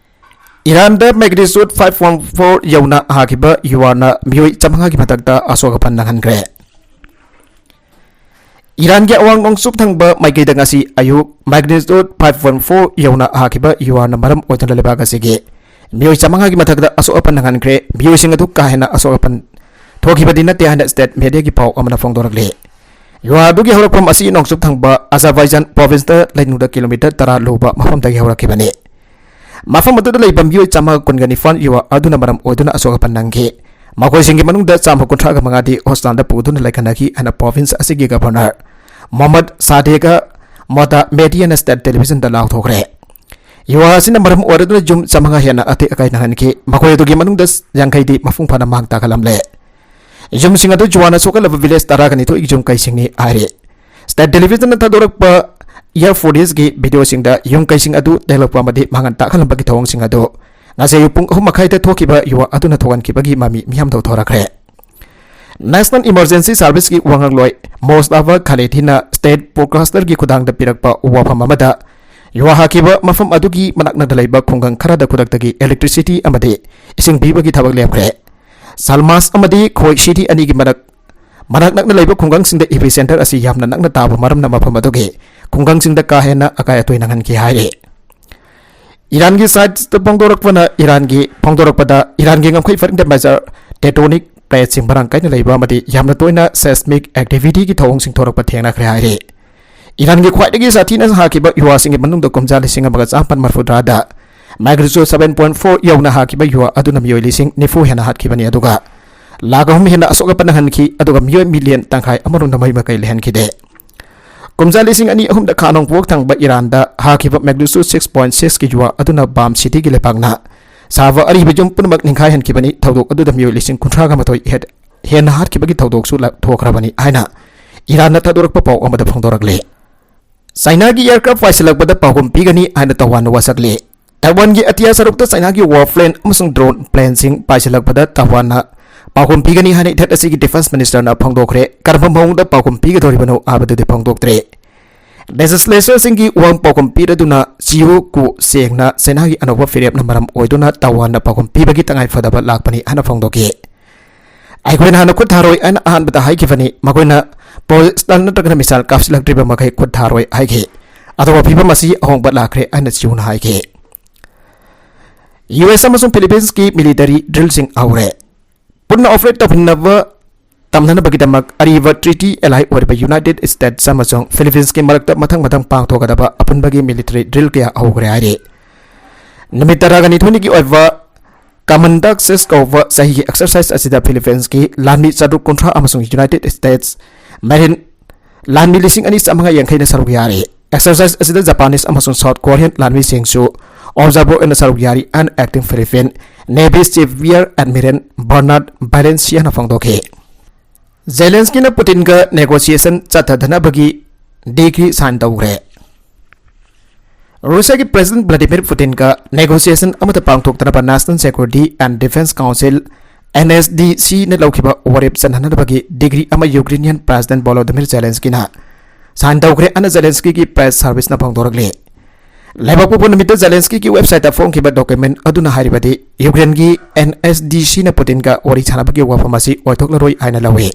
ꯏꯔꯥꯟꯗ magnitude five point four ꯌꯧꯅ ꯍꯥꯈꯤꯕ ꯌꯨꯑꯥꯔꯅ ꯃꯤꯑꯣꯏ ꯆꯥꯃꯉꯥꯒꯤ ꯃꯊꯛꯇ ꯑꯁꯣꯛ ꯑꯄꯟ ꯅꯪꯍꯟꯈ꯭ꯔꯦ꯫ ꯏꯔꯥꯟꯒꯤ ꯑꯋꯥꯡ ꯅꯣꯡꯆꯨꯞ ꯊꯪꯕ ꯃꯥꯏꯀꯩꯗ ꯉꯁꯤ ꯑꯌꯨꯛ magnitude five point four ꯌꯧꯅ ꯍꯥꯈꯤꯕ ꯌꯨꯑꯥꯔꯅ ꯃꯔꯝ ꯑꯣꯏꯗꯨꯅ ꯂꯩꯕꯥꯛ ꯑꯁꯤꯒꯤ ꯃꯤꯑꯣꯏ ꯆꯥꯃꯉꯥꯒꯤ ꯃꯊꯛꯇ ꯑꯁꯣꯛ ꯑꯄꯟ ꯅꯪꯍꯟꯈ꯭ꯔꯦ꯫ ꯃꯤꯑꯣꯏꯁꯤꯡ ꯑꯗꯨ ꯀꯥ ꯍꯦꯟꯅ ꯑꯁꯣꯛ ꯑꯄꯟ ꯊꯣꯛꯈꯤꯕꯗꯤ ꯅꯠꯇꯦ ꯍꯥꯏꯅ state mediaꯒꯤ ꯄꯥꯎ ꯑꯃꯅ ꯐꯣꯡꯗꯣꯔꯛꯂꯤ꯫ ꯌꯨꯑꯥꯔ ꯑꯗꯨꯒꯤ ꯍꯧꯔꯛꯐꯝ ꯑꯁꯤ ꯅꯣꯡꯆꯨꯞ ꯊꯪꯕ Azerbaijan provinceꯇ ꯂꯩꯅꯨꯡꯗ kilometre ꯇꯔꯥ ꯂꯨꯕ ꯃꯐꯝꯗꯒꯤ ꯍꯧꯔꯛꯈꯤꯕꯅꯤ꯫ ꯃꯐꯝ ꯑꯗꯨꯗ ꯂꯩꯕ ꯃꯤꯑꯣꯏ ꯆꯥꯝꯃꯒ ꯀꯨꯟꯒ ꯅꯤꯄꯥꯟ ꯌꯨꯑꯥꯔ ꯑꯗꯨꯅ ꯃꯔꯝ ꯑꯣꯏꯗꯨꯅ ꯑꯁꯣꯛ ꯑꯄꯟ ꯅꯪꯈꯤ꯫ ꯃꯈꯣꯏꯁꯤꯡꯒꯤ ꯃꯅꯨꯡꯗ ꯆꯥꯝꯃ ꯀꯨꯟꯊ꯭ꯔꯥꯒ ꯃꯉꯥꯗꯤ hospitalꯗ ꯄꯨꯗꯨꯅ ꯂꯩꯈꯠꯅꯈꯤ ꯍꯥꯏꯅ province ꯑꯁꯤꯒꯤ governor ꯃꯣꯍꯝꯃꯗ ꯁꯥꯗꯦꯒ ꯃꯣꯇꯥ ꯃꯦꯗꯤꯌꯥꯅ state televisionꯗ ꯂꯥꯎꯊꯣꯛꯈ꯭ꯔꯦ꯫ ꯌꯨꯑꯥꯔ ꯑꯁꯤꯅ ꯃꯔꯝ ꯑꯣꯏꯔꯗꯨꯅ ꯌꯨꯝ ꯆꯥꯝꯃꯉꯥ ꯍꯦꯟꯅ ꯑꯇꯦꯛ ꯑꯀꯥꯏ ꯅꯪꯍꯟꯈꯤ꯫ ꯃꯈꯣꯏ ꯑꯗꯨꯒꯤ ꯃꯅꯨꯡꯗ ꯌꯥꯡꯈꯩꯗꯤ ꯃꯄꯨꯡ ꯐꯥꯅ ꯃꯥꯡ ꯇꯥꯛꯍꯜꯂꯝꯂꯦ꯫ ꯌꯨꯝꯁꯤꯡ ꯑꯗꯨ ꯌꯨꯑꯥꯔꯅ ꯁꯣꯛꯍꯜꯂꯕ village ꯇꯔꯥꯒ ꯅꯤꯊꯣꯏꯒꯤ ꯌꯨꯝ ꯀꯩꯁꯤꯡꯅꯤ ꯍꯥꯏꯔꯤ꯫ State televisionꯅ ꯊꯥꯗꯣꯔꯛꯄ air footageꯀꯤ videoꯁꯤꯡꯗ ꯌꯨꯝ ꯀꯩꯁꯤꯡ ꯑꯗꯨ ꯇꯦꯛꯂꯛꯄ ꯑꯃꯗꯤ ꯃꯥꯡꯍꯟ ꯇꯥꯛꯍꯜꯂꯝꯕꯒꯤ ꯊꯧꯑꯣꯡꯁꯤꯡ ꯑꯗꯨ ꯉꯁꯤ ꯑꯌꯨꯛ ꯄꯨꯡ ꯑꯍꯨꯝ ꯃꯈꯥꯏꯗ ꯊꯣꯛꯈꯤꯕ ꯌꯨꯑꯥꯔ ꯑꯗꯨꯅ ꯊꯣꯛꯍꯟꯈꯤꯕꯒꯤ ꯃꯃꯤ ꯃꯤꯌꯥꯝꯗ ꯎꯠꯊꯣꯔꯛꯈ꯭ꯔꯦ꯫ National Emergency Serviceꯀꯤ ꯋꯥꯉꯥꯡꯂꯣꯏ ꯃꯣꯁꯇꯥꯐꯥ ꯈꯥꯂꯦꯗꯤꯅ state broadcasterꯒꯤ ꯈꯨꯠꯊꯥꯡꯗ ꯄꯤꯔꯛꯄ ꯋꯥꯐꯝ ꯑꯃꯗ, ꯌꯨꯑꯥꯔ ꯍꯥꯈꯤꯕ ꯃꯐꯝ ꯑꯗꯨꯒꯤ ꯃꯅꯥꯛ ꯅꯛꯅ ꯂꯩꯕ ꯈꯨꯡꯒꯪ ꯈꯔꯗ ꯈꯨꯗꯛꯇꯒꯤ electricity ꯑꯃꯗꯤ ꯏꯁꯤꯡ ꯄꯤꯕꯒꯤ ꯊꯕꯛ ꯂꯦꯞꯈ꯭ꯔꯦ꯫ ꯁꯜꯃꯥꯁ ꯑꯃꯗꯤ ꯈꯣꯏ city ꯑꯅꯤꯒꯤ ꯃꯔꯛ, ꯃꯅꯥꯛ ꯅꯛꯅ ꯂꯩꯕ ꯈꯨꯡꯒꯪꯁꯤꯡꯗ epicentre ꯑꯁꯤ ꯌꯥꯝꯅ ꯅꯛꯅ ꯇꯥꯕ ꯃꯔꯝꯅ ꯃꯐꯝ ꯑꯗꯨꯒꯤ ꯈꯨꯡꯒꯪꯁꯤꯡꯗ ꯀꯥ ꯍꯦꯟꯅ ꯑꯀꯥꯏ ꯑꯇꯣꯏ ꯅꯪꯍꯟꯈꯤ ꯍꯥꯏꯔꯤ꯫ ꯏꯔꯥꯟꯒꯤ sideꯇ ꯐꯣꯡꯗꯣꯔꯛꯄꯅ, ꯏꯔꯥꯟꯒꯤ ꯐꯣꯡꯗꯣꯔꯛꯄꯗ, ꯏꯔꯥꯟꯒꯤ ꯉꯝꯈꯩ ꯄꯔꯤꯡꯗ major tectonic plateꯁꯤꯡ ꯃꯔꯥꯡ ꯀꯥꯏꯅ ꯂꯩꯕ ꯑꯃꯗꯤ ꯌꯥꯝꯅ ꯇꯣꯏꯅ seismic activityꯒꯤ ꯊꯧꯑꯣꯡꯁꯤꯡ ꯊꯣꯔꯛꯄ ꯊꯦꯡꯅꯈ꯭ꯔꯦ ꯍꯥꯏꯔꯤ꯫ ꯏꯔꯥꯟꯒꯤ ꯈ꯭ꯋꯥꯏꯗꯒꯤ ꯁꯥꯊꯤꯅ ꯍꯥꯈꯤꯕ ꯌꯨꯑꯥꯔꯁꯤꯡꯒꯤ ꯃꯅꯨꯡꯗ ꯀꯨꯝꯖꯥ ꯂꯤꯁꯤꯡ ꯑꯃꯒ ꯆꯥꯃꯥꯄꯟ ꯃꯔꯤꯐꯨꯇꯔꯥꯗ magnitude seven point four ꯌꯧꯅ ꯍꯥꯈꯤꯕ ꯌꯨꯑꯥꯔ ꯑꯗꯨꯅ ꯃꯤꯑꯣꯏ ꯂꯤꯁꯤꯡ ꯅꯤꯐꯨ ꯍꯦꯟꯅ ꯍꯥꯠꯈꯤꯕꯅꯤ, ꯑꯗꯨꯒ ꯂꯥꯈ ꯑꯍꯨꯝ ꯍꯦꯟꯅ ꯑꯁꯣꯛ ꯑꯄꯟ ꯅꯪꯍꯟꯈꯤ, ꯑꯗꯨꯒ ꯃꯤꯑꯣꯏ million ꯇꯪꯈꯥꯏ ꯑꯃꯔꯣꯝꯗ ꯃꯩ ꯃꯀꯩ ꯂꯩꯍꯟꯈꯤꯗꯦ꯫ ꯀꯨꯝꯖꯥ ꯂꯤꯁꯤꯡ ꯑꯅꯤ ꯑꯍꯨꯝꯗ ꯈꯥ ꯅꯣꯡꯄꯣꯛ ꯊꯪꯕ ꯏꯔꯥꯟꯗ ꯍꯥꯈꯤꯕ magnitude six point six ꯀꯤ ꯌꯨꯋꯥ ꯑꯗꯨꯅ ꯕꯥꯝ ꯁꯤꯇꯤꯒꯤ ꯂꯩꯄꯥꯛꯅ ꯁꯥꯕ ꯑꯔꯤꯕ ꯌꯨꯝ ꯄꯨꯝꯅꯃꯛ ꯅꯤꯡꯈꯥꯏꯍꯟꯈꯤꯕꯅꯤ꯫ ꯊꯧꯗꯣꯛ ꯑꯗꯨꯗ ꯃꯤꯑꯣꯏ ꯂꯤꯁꯤꯡ ꯀꯨꯟꯊ꯭ꯔꯥꯒ ꯃꯥꯊꯣꯏ ꯍꯦꯟ-, ꯍꯦꯟꯅ ꯍꯥꯠꯈꯤꯕꯒꯤ ꯊꯧꯗꯣꯛꯁꯨ ꯂ-, ꯊꯣꯛꯈ꯭ꯔꯕꯅꯤ ꯍꯥꯏꯅ ꯏꯔꯥꯟꯅ ꯊꯥꯗꯣꯔꯛꯄ ꯄꯥꯎ ꯑꯃꯗ ꯐꯣꯡꯗꯣꯔꯛꯂꯤ꯫ ꯆꯥꯏꯅꯥꯒꯤ aircraft ꯄꯥꯏꯁꯤꯜꯂꯛꯄꯗ ꯄꯥꯎꯈꯨꯝ ꯄꯤꯒꯅꯤ ꯍꯥꯏꯅ ꯇꯥꯏꯋꯥꯟꯅ ꯋꯥꯁꯛꯂꯤ꯫ ꯇꯥꯏꯋꯥꯟꯒꯤ ꯑꯇꯤꯌꯥ ꯁꯔꯨꯛꯇ ꯆꯥꯏꯅꯥꯒꯤ warplane ꯑꯃꯁꯨꯡ drone planeꯁꯤꯡ ꯄꯥꯏꯁꯤꯜꯂꯛꯄꯗ ꯇꯥꯏꯋꯥꯟꯅ ꯄꯥꯎꯈꯨꯝ ꯄꯤꯒꯅꯤ ꯍꯥꯏꯅ ꯏꯊꯠ ꯑꯁꯤꯒꯤ defence ministerꯅ ꯐꯣꯡꯗꯣꯛꯈ꯭ꯔꯦ꯫ ꯀꯔꯝꯕ ꯃꯑꯣꯡꯗ ꯄꯥꯎꯈꯨꯝ ꯄꯤꯒꯗꯧꯔꯤꯕꯅꯣ ꯍꯥꯏꯕꯗꯨꯗꯤ ꯐꯣꯡꯗꯣꯛꯇ꯭ꯔꯦ꯫ Legislatorꯁꯤꯡꯒꯤ ꯋꯥꯍꯪ ꯄꯥꯎꯈꯨꯝ ꯄꯤꯔꯗꯨꯅ ꯆꯤꯌꯨ ꯀꯨ ꯆꯦꯡꯅ ꯆꯥꯏꯅꯥꯒꯤ ꯑꯅꯧꯕ ꯐꯤꯔꯦꯞꯅ ꯃꯔꯝ ꯑꯣꯏꯗꯨꯅ ꯇꯥꯏꯋꯥꯟꯅ ꯄꯥꯎꯈꯨꯝ ꯄꯤꯕꯒꯤ ꯇꯉꯥꯏ ꯐꯗꯕ ꯂꯥꯛꯄꯅꯤ ꯍꯥꯏꯅ ꯐꯣꯡꯗꯣꯛꯈꯤ꯫ "ꯑꯩꯈꯣꯏꯅ ꯍꯥꯟꯅ ꯈꯨꯠ ꯊꯥꯔꯣꯏ ꯍꯥꯏꯅ ꯑꯍꯥꯟꯕꯗ ꯍꯥꯏꯈꯤꯕꯅꯤ, ꯃꯈꯣꯏꯅ projectile ꯅꯠꯇ꯭ꯔꯒꯅ missile ꯀꯥꯞꯁꯤꯜꯂꯛꯇ꯭ꯔꯤꯕ ꯃꯈꯩ ꯈꯨꯠ ꯊꯥꯔꯣꯏ" ꯍꯥꯏꯈꯤ꯫ ꯑꯗꯨꯕꯨ ꯐꯤꯕꯝ ꯑꯁꯤ ꯑꯍꯣꯡꯕ ꯂꯥꯛꯈ꯭ꯔꯦ ꯍꯥꯏꯅ ꯆꯤꯌꯨꯅ ꯍꯥꯏꯈꯤ꯫ ꯌꯨ ꯑꯦꯁ ꯑꯃꯁꯨꯡ ꯐꯤꯂꯤꯄꯤꯟꯁꯀꯤ military drillꯁꯤꯡ ꯍꯧꯔꯦ꯫ ꯄꯨꯟꯅ operate ꯇꯧꯃꯤꯟꯅꯕ ꯇꯝꯅꯅꯕꯒꯤꯗꯃꯛ ꯑꯔꯤꯕ treaty ally ꯑꯣꯏꯔꯤꯕ United States ꯑꯃꯁꯨꯡ ꯐꯤꯂꯤꯄꯤꯟꯁꯀꯤ ꯃꯔꯛꯇ ꯃꯊꯪ ꯃꯊꯪ ꯄꯥꯡꯊꯣꯛꯀꯗꯕ ꯑꯄꯨꯟꯕꯒꯤ military drill ꯀꯌꯥ ꯍꯧꯈ꯭ꯔꯦ ꯍꯥꯏꯔꯤ꯫ ꯅꯨꯃꯤꯠ ꯇꯔꯥꯒ ꯅꯤꯊꯣꯏꯅꯤꯒꯤ ꯑꯣꯏꯕ Commandant's Day ꯀꯧꯕ ꯆꯍꯤꯒꯤ exercise ꯑꯁꯤꯗ ꯐꯤꯂꯤꯄꯤꯟꯁꯀꯤ ꯂꯥꯟꯃꯤ ꯆꯥꯇ꯭ꯔꯨꯛ ꯀꯨꯟꯊ꯭ꯔꯥ ꯑꯃꯁꯨꯡ United States Marine ꯂꯥꯟꯃꯤ ꯂꯤꯁꯤꯡ ꯑꯅꯤ ꯆꯥꯝꯃꯉꯥ ꯌꯥꯡꯈꯩꯅ ꯁꯔꯨꯛ ꯌꯥꯔꯤ꯫ Exercise ꯑꯁꯤꯗ Japanese ꯑꯃꯁꯨꯡ South Korean ꯂꯥꯟꯃꯤꯁꯤꯡꯁꯨ observer ꯑꯣꯏꯅ ꯁꯔꯨꯛ ꯌꯥꯔꯤ ꯍꯥꯏꯅ acting Philippine Navy Chief Rear Admiral Bernard Valenciana ꯐꯣꯡꯗꯣꯛꯈꯤ꯫ ꯖꯦꯂꯦꯟꯁꯀꯤꯅ ꯄꯨꯇꯤꯟꯒ negotiation ꯆꯠꯊꯗꯅꯕꯒꯤ decree sign ꯇꯧꯈ꯭ꯔꯦ꯫ ꯔꯨꯁꯤꯌꯥꯒꯤ President Vladimir Putinꯒ negotiation ꯑꯃꯠꯇ ꯄꯥꯡꯊꯣꯛꯇꯅꯕ National Security and Defense Council, N S D Cꯅ ꯂꯧꯈꯤꯕ ꯋꯥꯔꯦꯞ ꯆꯠꯅꯅꯕꯒꯤ decree ꯑꯃ Ukrainian President Volodymyr Zelenskyꯅ sign ꯇꯧꯈ꯭ꯔꯦ ꯍꯥꯏꯅ ꯖꯦꯂꯦꯟꯁꯀꯤꯒꯤ press serviceꯅ ꯐꯣꯡꯗꯣꯔꯛꯂꯤ꯫ ꯂꯩꯕꯥꯛ ꯄꯣꯛꯄ ꯅꯨꯃꯤꯠꯇ ꯖꯦꯂꯦꯟꯁꯀꯤꯒꯤ websiteꯇ ꯐꯣꯡꯈꯤꯕ document ꯑꯗꯨꯅ ꯍꯥꯏꯔꯤꯕꯗꯤ, ꯌꯨꯀ꯭ꯔꯦꯟꯒꯤ N S D Cꯅ ꯄꯨꯇꯤꯟꯒ ꯋꯥꯔꯤ ꯁꯥꯟꯅꯕꯒꯤ ꯋꯥꯐꯝ ꯑꯁꯤ ꯑꯣꯏꯊꯣꯛꯂꯔꯣꯏ ꯍꯥꯏꯅ ꯂꯧꯏ꯫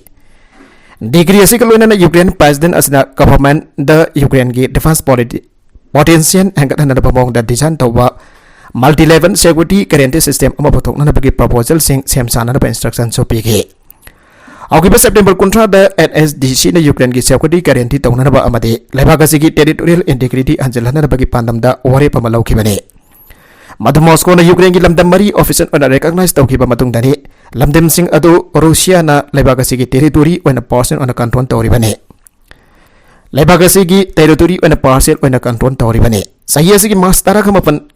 Decree ꯑꯁꯤꯒ ꯂꯣꯏꯅꯅ ꯌꯨꯀ꯭ꯔꯦꯟ President ꯑꯁꯤꯅ governmentꯗ ꯌꯨꯀ꯭ꯔꯦꯟꯒꯤ defense politi-, potential ꯍꯦꯟꯒꯠꯍꯟꯅꯕ ꯃꯑꯣꯡꯗ design ꯇꯧꯕ multi-level security guarantee system ꯑꯃ ꯄꯨꯊꯣꯛꯅꯅꯕꯒꯤ proposalꯁꯤꯡ ꯁꯦꯝ ꯁꯥꯅꯅꯕ instructionꯁꯨ ꯄꯤꯈꯤ꯫ ꯍꯧꯈꯤꯕ September ꯀꯨꯟꯊ꯭ꯔꯥꯗ N S D Cꯅ ꯌꯨꯀ꯭ꯔꯦꯟꯒꯤ security guarantee ꯇꯧꯅꯅꯕ ꯑꯃꯗꯤ ꯂꯩꯕꯥꯛ ꯑꯁꯤꯒꯤ territorial integrity ꯍꯟꯖꯤꯜꯍꯟꯅꯕꯒꯤ ꯄꯥꯟꯗꯝꯗ ꯋꯥꯔꯦꯞ ꯑꯃ ꯂꯧꯈꯤꯕꯅꯤ꯫ ꯃꯗꯨ ꯃꯣꯁꯀꯣꯅ ꯌꯨꯀ꯭ꯔꯦꯟꯒꯤ ꯂꯝꯗꯝ ꯃꯔꯤ official ꯑꯣꯏꯅ recognize ꯇꯧꯈꯤꯕ ꯃꯇꯨꯡꯗꯅꯤ꯫ ꯂꯝꯗꯝꯁꯤꯡ ꯑꯗꯨ ꯔꯨꯁꯤꯌꯥꯅ ꯂꯩꯕꯥꯛ ꯑꯁꯤꯒꯤ territory ꯑꯣꯏꯅ partial ꯑꯣꯏꯅ control ꯇꯧꯔꯤꯕꯅꯤ꯫ ꯂꯩꯕꯥꯛ ꯑꯁꯤꯒꯤ territory ꯑꯣꯏꯅ partial ꯑꯣꯏꯅ control ꯇꯧꯔꯤꯕꯅꯤ꯫ ꯆꯍꯤ ꯑꯁꯤꯒꯤ March ꯇꯔꯥꯃꯥꯄꯟ,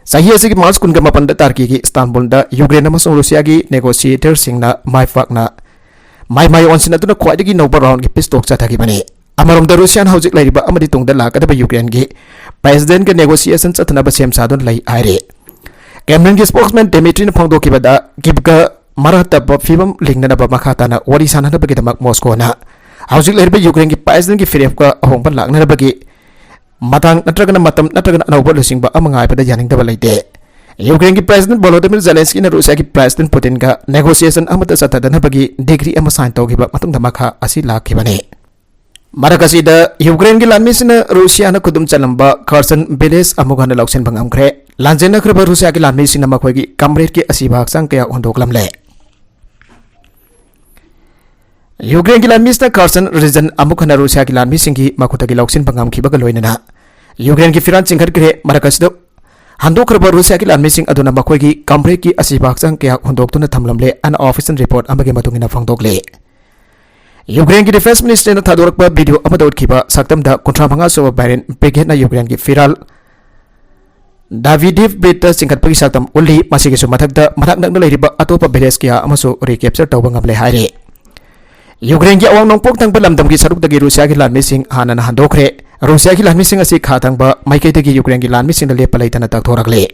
ꯆꯍꯤ ꯑꯁꯤꯒꯤ March ꯀꯨꯟꯃꯥꯄꯟꯗ ꯇꯔꯀꯤꯒꯤ ꯏꯁꯇꯥꯟꯕꯨꯜꯗ ꯌꯨꯀ꯭ꯔꯦꯟ ꯑꯃꯁꯨꯡ ꯔꯨꯁꯤꯌꯥꯒꯤ negotiatorꯁꯤꯡꯅ ꯃꯥꯏ ꯄꯥꯛꯅ ꯃꯥꯏ ꯃꯥꯏ ꯑꯣꯟꯁꯤꯟꯅꯗꯨꯅ ꯈ꯭ꯋꯥꯏꯗꯒꯤ ꯅꯧꯕ roundꯀꯤ peace talk ꯆꯠꯊꯈꯤꯕꯅꯤ꯫ ꯑꯃꯔꯣꯝꯗ, ꯔꯨꯁꯤꯌꯥꯅ ꯍꯧꯖꯤꯛ ꯂꯩꯔꯤꯕ ꯑꯃꯗꯤ ꯇꯨꯡꯗ ꯂꯥꯛꯀꯗꯕ ꯌꯨꯀ꯭ꯔꯦꯟꯒꯤ presidentꯀ negotiation ꯆꯠꯊꯅꯕ ꯁꯦꯝ ꯁꯥꯗꯨꯅ ꯂꯩ ꯍꯥꯏꯔꯤ꯫ Kremlinꯒꯤ spokesman Dmitrina ꯐꯣꯡꯗꯣꯛꯈꯤꯕꯗ, Kyivꯀ ꯃꯔꯥ ꯇꯞꯄ ꯐꯤꯕꯝ ꯂꯤꯡꯅꯅꯕ ꯃꯈꯥ ꯇꯥꯅ ꯋꯥꯔꯤ ꯁꯥꯅꯅꯕꯒꯤꯗꯃꯛ Moscowꯅ ꯍꯧꯖꯤꯛ ꯂꯩꯔꯤꯕ ꯌꯨꯀ꯭ꯔꯦꯟꯒꯤ presidentꯀꯤ ꯐꯤꯔꯦꯞꯀ ꯑꯍꯣꯡꯕ ꯂꯥꯛꯅꯅꯕꯒꯤ ꯃꯇꯥꯡ ꯅꯠꯇ꯭ꯔꯒꯅ ꯃꯇꯝ ꯅꯠꯇ꯭ꯔꯒꯅ ꯑꯅꯧꯕ ꯂꯨꯆꯤꯡꯕ ꯑꯃ ꯉꯥꯏꯕꯗ ꯌꯥꯅꯤꯡꯗꯕ ꯂꯩꯇꯦ꯫ ꯌꯨꯀ꯭ꯔꯦꯟꯒꯤ president Volodymyr Zelenskyꯅ ꯔꯨꯁꯤꯌꯥꯒꯤ president Putinꯒ negotiation ꯑꯃꯠꯇ ꯆꯠꯊꯗꯅꯕꯒꯤ decree ꯑꯃ sign ꯇꯧꯈꯤꯕ ꯃꯇꯨꯡꯗ ꯃꯈꯥ ꯑꯁꯤ ꯂꯥꯛꯈꯤꯕꯅꯤ꯫ ꯃꯔꯛ ꯑꯁꯤꯗ, ꯌꯨꯀ꯭ꯔꯦꯟꯒꯤ ꯂꯥꯟꯃꯤꯁꯤꯡꯅ ꯔꯨꯁꯤꯌꯥꯅ ꯈꯨꯗꯨꯝ ꯆꯜꯂꯝꯕ Kherson village ꯑꯃꯨꯛ ꯍꯟꯅ ꯂꯧꯁꯤꯟꯕ ꯉꯝꯈ꯭ꯔꯦ꯫ ꯂꯥꯟꯖꯦꯟꯅꯈ꯭ꯔꯕ ꯔꯨꯁꯤꯌꯥꯒꯤ ꯂꯥꯟꯃꯤꯁꯤꯡꯅ ꯃꯈꯣꯏꯒꯤ ꯀꯝꯔꯦꯗꯀꯤ ꯑꯁꯤꯕ ꯍꯛꯆꯥꯡ ꯀꯌꯥ ꯍꯨꯟꯗꯣꯛꯂꯝꯂꯦ꯫ ꯌꯨꯀ꯭ꯔꯦꯟꯒꯤ ꯂꯥꯟꯃꯤꯁꯤꯡꯅ Kherson region ꯑꯃꯨꯛ ꯍꯟꯅ ꯔꯨꯁꯤꯌꯥꯒꯤ ꯂꯥꯟꯃꯤꯁꯤꯡꯒꯤ ꯃꯈꯨꯠꯇꯒꯤ ꯂꯧꯁꯤꯟꯕ ꯉꯝꯈꯤꯕꯒ ꯂꯣꯏꯅꯅ ꯌꯨꯀ꯭ꯔꯦꯟꯒꯤ ꯐꯤꯔꯥꯜ ꯆꯤꯡꯈꯠꯈ꯭ꯔꯦ꯫ ꯃꯔꯛ ꯑꯁꯤꯗ, ꯍꯟꯗꯣꯛꯈ꯭ꯔꯕ ꯔꯨꯁꯤꯌꯥꯒꯤ ꯂꯥꯟꯃꯤꯁꯤꯡ ꯑꯗꯨꯅ ꯃꯈꯣꯏꯒꯤ ꯀꯝꯔꯦꯗꯀꯤ ꯑꯁꯤꯕ ꯍꯛꯆꯥꯡ ꯀꯌꯥ ꯍꯨꯟꯗꯣꯛꯇꯨꯅ ꯊꯝꯂꯝꯂꯦ ꯍꯥꯏꯅ official report ꯑꯃꯒꯤ ꯃꯇꯨꯡ ꯏꯟꯅ ꯐꯣꯡꯗꯣꯛꯂꯤ꯫ ꯌꯨꯀ꯭ꯔꯦꯟꯒꯤ defence ministryꯅ ꯊꯥꯗꯣꯔꯛꯄ video ꯑꯃꯗ ꯎꯠꯈꯤꯕ ꯁꯛꯇꯝꯗ ꯀꯨꯟꯊ꯭ꯔꯥ ꯃꯉꯥ ꯁꯨꯕ Brigade ꯅ ꯌꯨꯀ꯭ꯔꯦꯟꯒꯤ ꯐꯤꯔꯥꯜ Davydiv Bridge ꯇ ꯆꯤꯡꯈꯠꯄꯒꯤ ꯁꯛꯇꯝ ꯎꯠꯂꯤ꯫ ꯃꯁꯤꯒꯤꯁꯨ ꯃꯊꯛꯇ ꯃꯅꯥꯛ ꯅꯛꯅ ꯂꯩꯔꯤꯕ ꯑꯇꯣꯞꯄ village ꯀꯌꯥ ꯑꯃꯁꯨ recapture ꯇꯧꯕ ꯉꯝꯂꯦ ꯍꯥꯏꯔꯤ꯫ ꯌꯨꯀ꯭ꯔꯦꯟꯒꯤ ꯑꯋꯥꯡ ꯅꯣꯡꯄꯣꯛ ꯊꯪꯕ ꯂꯝꯗꯝꯒꯤ ꯁꯔꯨꯛꯇꯒꯤ ꯔꯨꯁꯤꯌꯥꯒꯤ ꯂꯥꯟꯃꯤꯁꯤꯡ ꯍꯥꯟꯅꯅ ꯍꯟꯗꯣꯛꯈ꯭ꯔꯦ꯫ ꯔꯨꯁꯤꯌꯥꯒꯤ ꯂꯥꯟꯃꯤꯁꯤꯡ ꯑꯁꯤ ꯈꯥ ꯊꯪꯕ ꯃꯥꯏꯀꯩꯗꯒꯤ ꯌꯨꯀ꯭ꯔꯦꯟꯒꯤ ꯂꯥꯟꯃꯤꯁꯤꯡꯅ ꯂꯦꯞꯄ ꯂꯩꯇꯅ ꯇꯛꯊꯣꯔꯛꯂꯤ꯫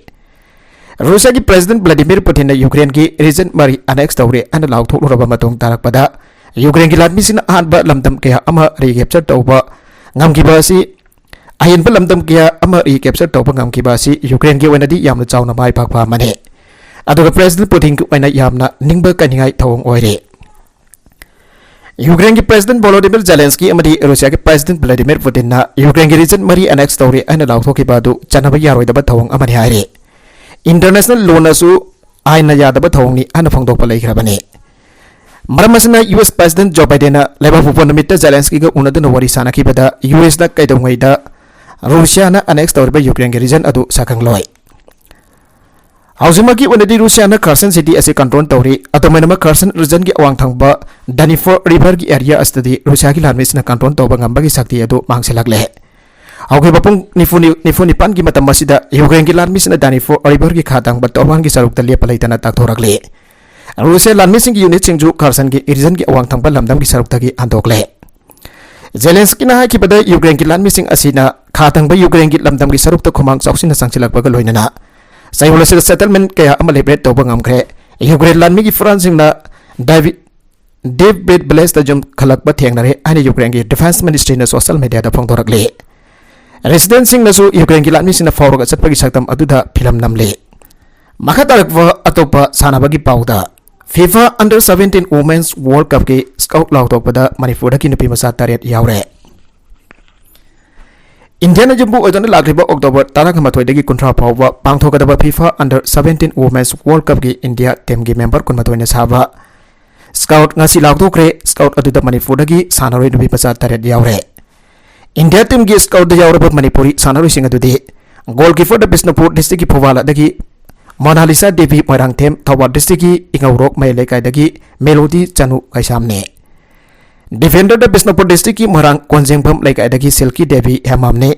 ꯔꯨꯁꯤꯌꯥꯒꯤ president Vladimir Putinꯅ ꯌꯨꯀ꯭ꯔꯦꯟꯒꯤ region ꯃꯔꯤ annex ꯇꯧꯔꯦ ꯍꯥꯏꯅ ꯂꯥꯎꯊꯣꯛꯂꯨꯔꯕ ꯃꯇꯨꯡ ꯇꯥꯔꯛꯄꯗ, ꯌꯨꯀ꯭ꯔꯦꯟꯒꯤ ꯂꯥꯟꯃꯤꯁꯤꯡꯅ ꯑꯍꯥꯟꯕ ꯂꯝꯗꯝ ꯀꯌꯥ ꯑꯃ recapture ꯇꯧꯕ ꯉꯝꯈꯤꯕ ꯑꯁꯤ, ꯑꯍꯦꯟꯕ ꯂꯝꯗꯝ ꯀꯌꯥ ꯑꯃ recapture ꯇꯧꯕ ꯉꯝꯈꯤꯕ ꯑꯁꯤ ꯌꯨꯀ꯭ꯔꯦꯟꯒꯤ ꯑꯣꯏꯅꯗꯤ ꯌꯥꯝꯅ ꯆꯥꯎꯅ ꯃꯥꯏ ꯄꯥꯛꯄ ꯑꯃꯅꯤ꯫ ꯑꯗꯨꯒ president Putinꯒꯤ ꯑꯣꯏꯅ ꯌꯥꯝꯅ ꯅꯤꯡꯕ ꯀꯥꯏꯅꯤꯡꯉꯥꯏ ꯊꯧꯑꯣꯡ ꯑꯣꯏꯔꯤ꯫ ꯌꯨꯀ꯭ꯔꯦꯟꯒꯤ president Volodymyr Zelensky ꯑꯃꯗꯤ ꯔꯨꯁꯤꯌꯥꯒꯤ president Vladimir Putinꯅ ꯌꯨꯀ꯭ꯔꯦꯟꯒꯤ region ꯃꯔꯤ annex ꯇꯧꯔꯦ ꯍꯥꯏꯅ ꯂꯥꯎꯊꯣꯛꯈꯤꯕ ꯑꯗꯨ ꯆꯠꯅꯕ ꯌꯥꯔꯣꯏꯗꯕ ꯊꯧꯑꯣꯡ ꯑꯃꯅꯤ ꯍꯥꯏꯔꯤ꯫ International lawꯅꯁꯨ ꯑꯥꯏꯟꯅ ꯌꯥꯗꯕ ꯊꯧꯑꯣꯡꯅꯤ ꯍꯥꯏꯅ ꯐꯣꯡꯗꯣꯛꯄ ꯂꯩꯈ꯭ꯔꯕꯅꯤ꯫ ꯃꯔꯝ ꯑꯁꯤꯅ, U S president Joe Bidenꯅ ꯂꯩꯕꯥꯛꯄꯣꯛꯄ ꯅꯨꯃꯤꯠꯇ Zelenskyꯒ ꯎꯅꯗꯨꯅ ꯋꯥꯔꯤ ꯁꯥꯅꯈꯤꯕꯗ, U Sꯅ ꯀꯩꯗꯧꯉꯩꯗ ꯔꯨꯁꯤꯌꯥꯅ annex ꯇꯧꯔꯤꯕ ꯌꯨꯀ꯭ꯔꯦꯟꯒꯤ region ꯑꯗꯨ ꯁꯥꯈꯪꯂꯣꯏ꯫ ꯍꯧꯖꯤꯛꯃꯛꯀꯤ ꯑꯣꯏꯅꯗꯤ ꯔꯨꯁꯤꯌꯥꯅ ꯈꯔꯁꯟ ꯁꯤꯇꯤ ꯑꯁꯤ ꯀꯟꯇ꯭ꯔꯣꯜ ꯇꯧꯔꯤ꯫ ꯑꯗꯨꯃꯥꯏꯅꯃꯛ ꯈꯔꯁꯟ ꯔꯤꯖꯟꯒꯤ ꯑꯋꯥꯡ ꯊꯪꯕ ꯗꯅꯤꯐꯣꯔ ꯔꯤꯚꯔꯒꯤ ꯑꯦꯔꯤꯌꯥ ꯑꯁꯤꯗꯗꯤ ꯔꯨꯁꯤꯌꯥꯒꯤ ꯂꯥꯟꯃꯤꯁꯤꯡꯅ ꯀꯟꯇ꯭ꯔꯣꯜ ꯇꯧꯕ ꯉꯝꯕꯒꯤ ꯁꯛꯇꯤ ꯑꯗꯨ ꯃꯥꯡꯁꯤꯜꯂꯛꯂꯦ꯫ ꯍꯧꯈꯤꯕ ꯄꯨꯡ ꯅꯤꯐꯨ ꯅꯤ-, ꯅꯤꯐꯨ ꯅꯤꯄꯥꯟꯒꯤ ꯃꯇꯝ ꯑꯁꯤꯗ ꯌꯨꯀ꯭ꯔꯦꯟꯒꯤ ꯂꯥꯟꯃꯤꯁꯤꯡꯅ ꯗꯅꯤꯐꯣꯔ ꯔꯤꯚꯔꯒꯤ ꯈꯥ ꯊꯪꯕ ꯇꯣꯔꯕꯥꯟꯒꯤ ꯁꯔꯨꯛꯇ ꯂꯦꯞꯄ ꯂꯩꯇꯅ ꯇꯥꯛꯊꯣꯔꯛꯂꯤ꯫ ꯔꯨꯁꯤꯌꯥ ꯂꯥꯟꯃꯤꯁꯤꯡꯒꯤ ꯌꯨꯅꯤꯠꯁꯤꯡꯁꯨ ꯈꯔꯁꯟꯒꯤ ꯔꯤꯖꯟꯒꯤ ꯑꯋꯥꯡ ꯊꯪꯕ ꯂꯝꯗꯝꯒꯤ ꯁꯔꯨꯛꯇꯒꯤ ꯍꯟꯗꯣꯛꯂꯦ꯫ ꯖꯦꯂꯦꯟꯁꯀꯤꯅ ꯍꯥꯏꯈꯤꯕꯗ ꯌꯨꯀ꯭ꯔꯦꯟꯒꯤ ꯂꯥꯟꯃꯤꯁꯤꯡ ꯑꯁꯤꯅ ꯈꯥ ꯊꯪꯕ ꯌꯨꯀ꯭ꯔꯦꯟꯒꯤ ꯂꯝꯗꯝꯒꯤ ꯁꯔꯨꯛꯇ ꯈꯨꯃꯥꯡ ꯆꯥꯎꯁꯤꯟꯅ ꯆꯪꯁꯤꯜꯂꯛꯄꯒ ꯂꯣꯏꯅꯅ ꯆꯌꯣꯜ ꯑꯁꯤꯗ ꯁꯦꯇꯜꯃꯦꯟ ꯀꯌꯥ ꯑꯃ ꯂꯤꯕꯔꯦꯠ ꯇꯧꯕ ꯉꯝꯈ꯭ꯔꯦ꯫ ꯌꯨꯀ꯭ꯔꯦꯟ ꯂꯥꯟꯃꯤꯒꯤ ꯐ꯭ꯔꯥꯟꯁꯁꯤꯡꯅ ꯗꯥꯏꯕꯤ-, ꯗꯦꯞ ꯕ꯭ꯔꯤꯠ ꯚꯤꯂꯦꯖꯇ ꯌꯨꯝꯈꯠꯂꯛꯄ ꯊꯦꯡꯅꯔꯦ ꯍꯥꯏꯅ ꯌꯨꯀ꯭ꯔꯦꯟꯒꯤ ꯗꯤꯐꯦꯟꯁ ꯃꯤꯅꯤꯁꯇ꯭ꯔꯤꯅ ꯁꯣꯁꯤꯌꯦꯜ ꯃꯤꯗꯤꯌꯥꯗ ꯐꯣꯡꯗꯣꯔꯛꯂꯤ꯫ ꯔꯦꯁꯤꯗꯦꯟꯠꯁꯤꯡꯅꯁꯨ ꯌꯨꯀ꯭ꯔꯦꯟꯒꯤ ꯂꯥꯟꯃꯤꯁꯤꯡꯅ ꯐꯥꯎꯔꯒ ꯆꯠꯄꯒꯤ ꯁꯛꯇꯝ ꯑꯗꯨꯗ ꯐꯤꯂꯝ ꯅꯝꯂꯤ꯫ ꯃꯈꯥ ꯇꯥꯔꯛꯄ ꯑꯇꯣꯞꯄ ꯁꯥꯟꯅꯕꯒꯤ ꯄꯥꯎꯗ, FIFA Under seventeen Women's World Cupꯀꯤ ꯁ꯭ꯀꯥꯎꯠ ꯂꯥꯎꯊꯣꯛꯄꯗ ꯃꯅꯤꯄꯨꯔꯗꯒꯤ ꯅꯨꯄꯤ ꯃꯆꯥ ꯇꯔꯦꯠ ꯌꯥꯎꯔꯦ꯫ ꯏꯟꯗꯤꯌꯥꯅ ꯌꯨꯝꯕꯨ ꯑꯣꯏꯗꯨꯅ ꯂꯥꯛꯂꯤꯕ ꯑꯣꯛꯇꯣꯕꯔ ꯇꯔꯥꯃꯥꯊꯣꯏꯗꯒꯤ ꯀꯨꯟꯊ꯭ꯔꯥ ꯐꯥꯎꯕ ꯄꯥꯡꯊꯣꯛꯀꯗꯕ FIFA Under seventeen Women's World Cupꯀꯤ ꯏꯟꯗꯤꯌꯥ ꯇꯤꯝꯒꯤ ꯃꯦꯝꯕꯔ ꯀꯨꯟꯃꯥꯊꯣꯏꯅ ꯁꯥꯕ ꯁ꯭ꯀꯥꯎꯠ ꯉꯁꯤ ꯂꯥꯎꯊꯣꯛꯈ꯭ꯔꯦ꯫ ꯁ꯭ꯀꯥꯎꯠ ꯑꯗꯨꯗ ꯃꯅꯤꯄꯨꯔꯗꯒꯤ ꯁꯥꯟꯅꯔꯣꯏ ꯅꯨꯄꯤ ꯃꯆꯥ ꯇꯔꯦꯠ ꯌꯥꯎꯔꯦ꯫ ꯏꯟꯗꯤꯌꯥ ꯇꯤꯝꯒꯤ ꯁ꯭ꯀꯥꯎꯠꯇ ꯌꯥꯎꯔꯕ ꯃꯅꯤꯄꯨꯔꯤ ꯁꯥꯟꯅꯔꯣꯏꯁꯤꯡ ꯑꯗꯨꯗꯤ ꯒꯣꯜꯀꯤꯄꯔꯗ ꯕꯤꯁꯅꯨꯄꯨꯔ ꯗꯤꯁꯇ꯭ꯔꯤꯛꯀꯤ ꯐꯨꯕꯥꯂꯥꯗꯒꯤ ꯃꯣꯅꯥꯂꯤꯁꯥ ꯗꯦꯕꯤ, ꯃꯣꯏꯔꯥꯡꯊꯦꯝ ꯊꯧꯕꯥꯜ ꯗꯤꯁꯇ꯭ꯔꯤꯛꯀꯤ ꯏꯉꯧꯔꯣꯛ ꯃꯌꯥꯏ ꯂꯩꯀꯥꯏꯗꯒꯤ ꯃꯦꯂꯣꯗꯤ ꯆꯅꯨ ꯀꯩꯁꯥꯝꯅꯤ꯫ ꯗꯤꯐꯦꯟꯗꯔꯗ ꯕꯤꯁꯅꯨꯄꯨꯔ ꯗꯤꯁꯇ꯭ꯔꯤꯛꯀꯤ ꯃꯣꯏꯔꯥꯡ ꯀꯣꯟꯖꯦꯡꯕꯝ ꯂꯩꯀꯥꯏꯗꯒꯤ ꯁꯤꯜꯀꯤ ꯗꯦꯕꯤ ꯍꯦꯃꯥꯝꯅꯤ꯫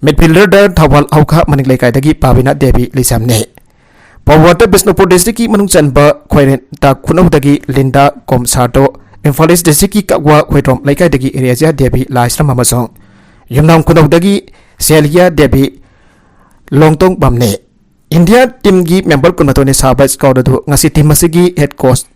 ꯃꯤꯗꯐꯤꯜꯗꯔꯗ ꯊꯧꯕꯥꯜ ꯍꯧꯈꯥ ꯃꯅꯤꯡ ꯂꯩꯀꯥꯏꯗꯒꯤ ꯄꯥꯕꯤꯅꯥ ꯗꯦꯕꯤ ꯂꯤꯁꯝꯅꯤ꯫ ꯐꯣꯔꯋꯥꯔꯗꯇ ꯕꯤꯁꯅꯨꯄꯨꯔ ꯗꯤꯁꯇ꯭ꯔꯤꯛꯀꯤ ꯃꯅꯨꯡ ꯆꯟꯕ ꯈ꯭ꯋꯥꯏꯔꯦꯟꯇ ꯈꯨꯅꯧꯗꯒꯤ ꯂꯤꯟꯗꯥ ꯀꯣꯝꯁꯥꯔꯗꯣ, ꯏꯝꯐꯥꯜ ꯏꯁ ꯗꯤꯁꯇ꯭ꯔꯤꯛꯀꯤ ꯀꯛꯋꯥ ꯍꯨꯏꯗ꯭ꯔꯣꯝ ꯂꯩꯀꯥꯏꯗꯒꯤ ꯔꯦꯖꯤꯌꯥ ꯗꯦꯕꯤ ꯂꯥꯏꯁ꯭ꯔꯝ ꯑꯃꯁꯨꯡ ꯌꯨꯝꯅꯥꯝ ꯈꯨꯅꯧꯗꯒꯤ ꯁꯦꯂꯤꯌꯥ ꯗꯦꯕꯤ ꯂꯣꯡꯇꯣꯡꯕꯝꯅꯤ꯫ ꯏꯟꯗꯤꯌꯥ ꯇꯤꯝꯒꯤ ꯃꯦꯝꯕꯔ ꯀꯨꯟꯃꯥꯊꯣꯏꯅ ꯁꯥꯕ ꯁ꯭ꯀꯥꯎꯠ ꯑꯗꯨ ꯉꯁꯤ ꯇꯤꯝ ꯑꯁꯤꯒꯤ ꯍꯦꯗ ꯀꯣꯆ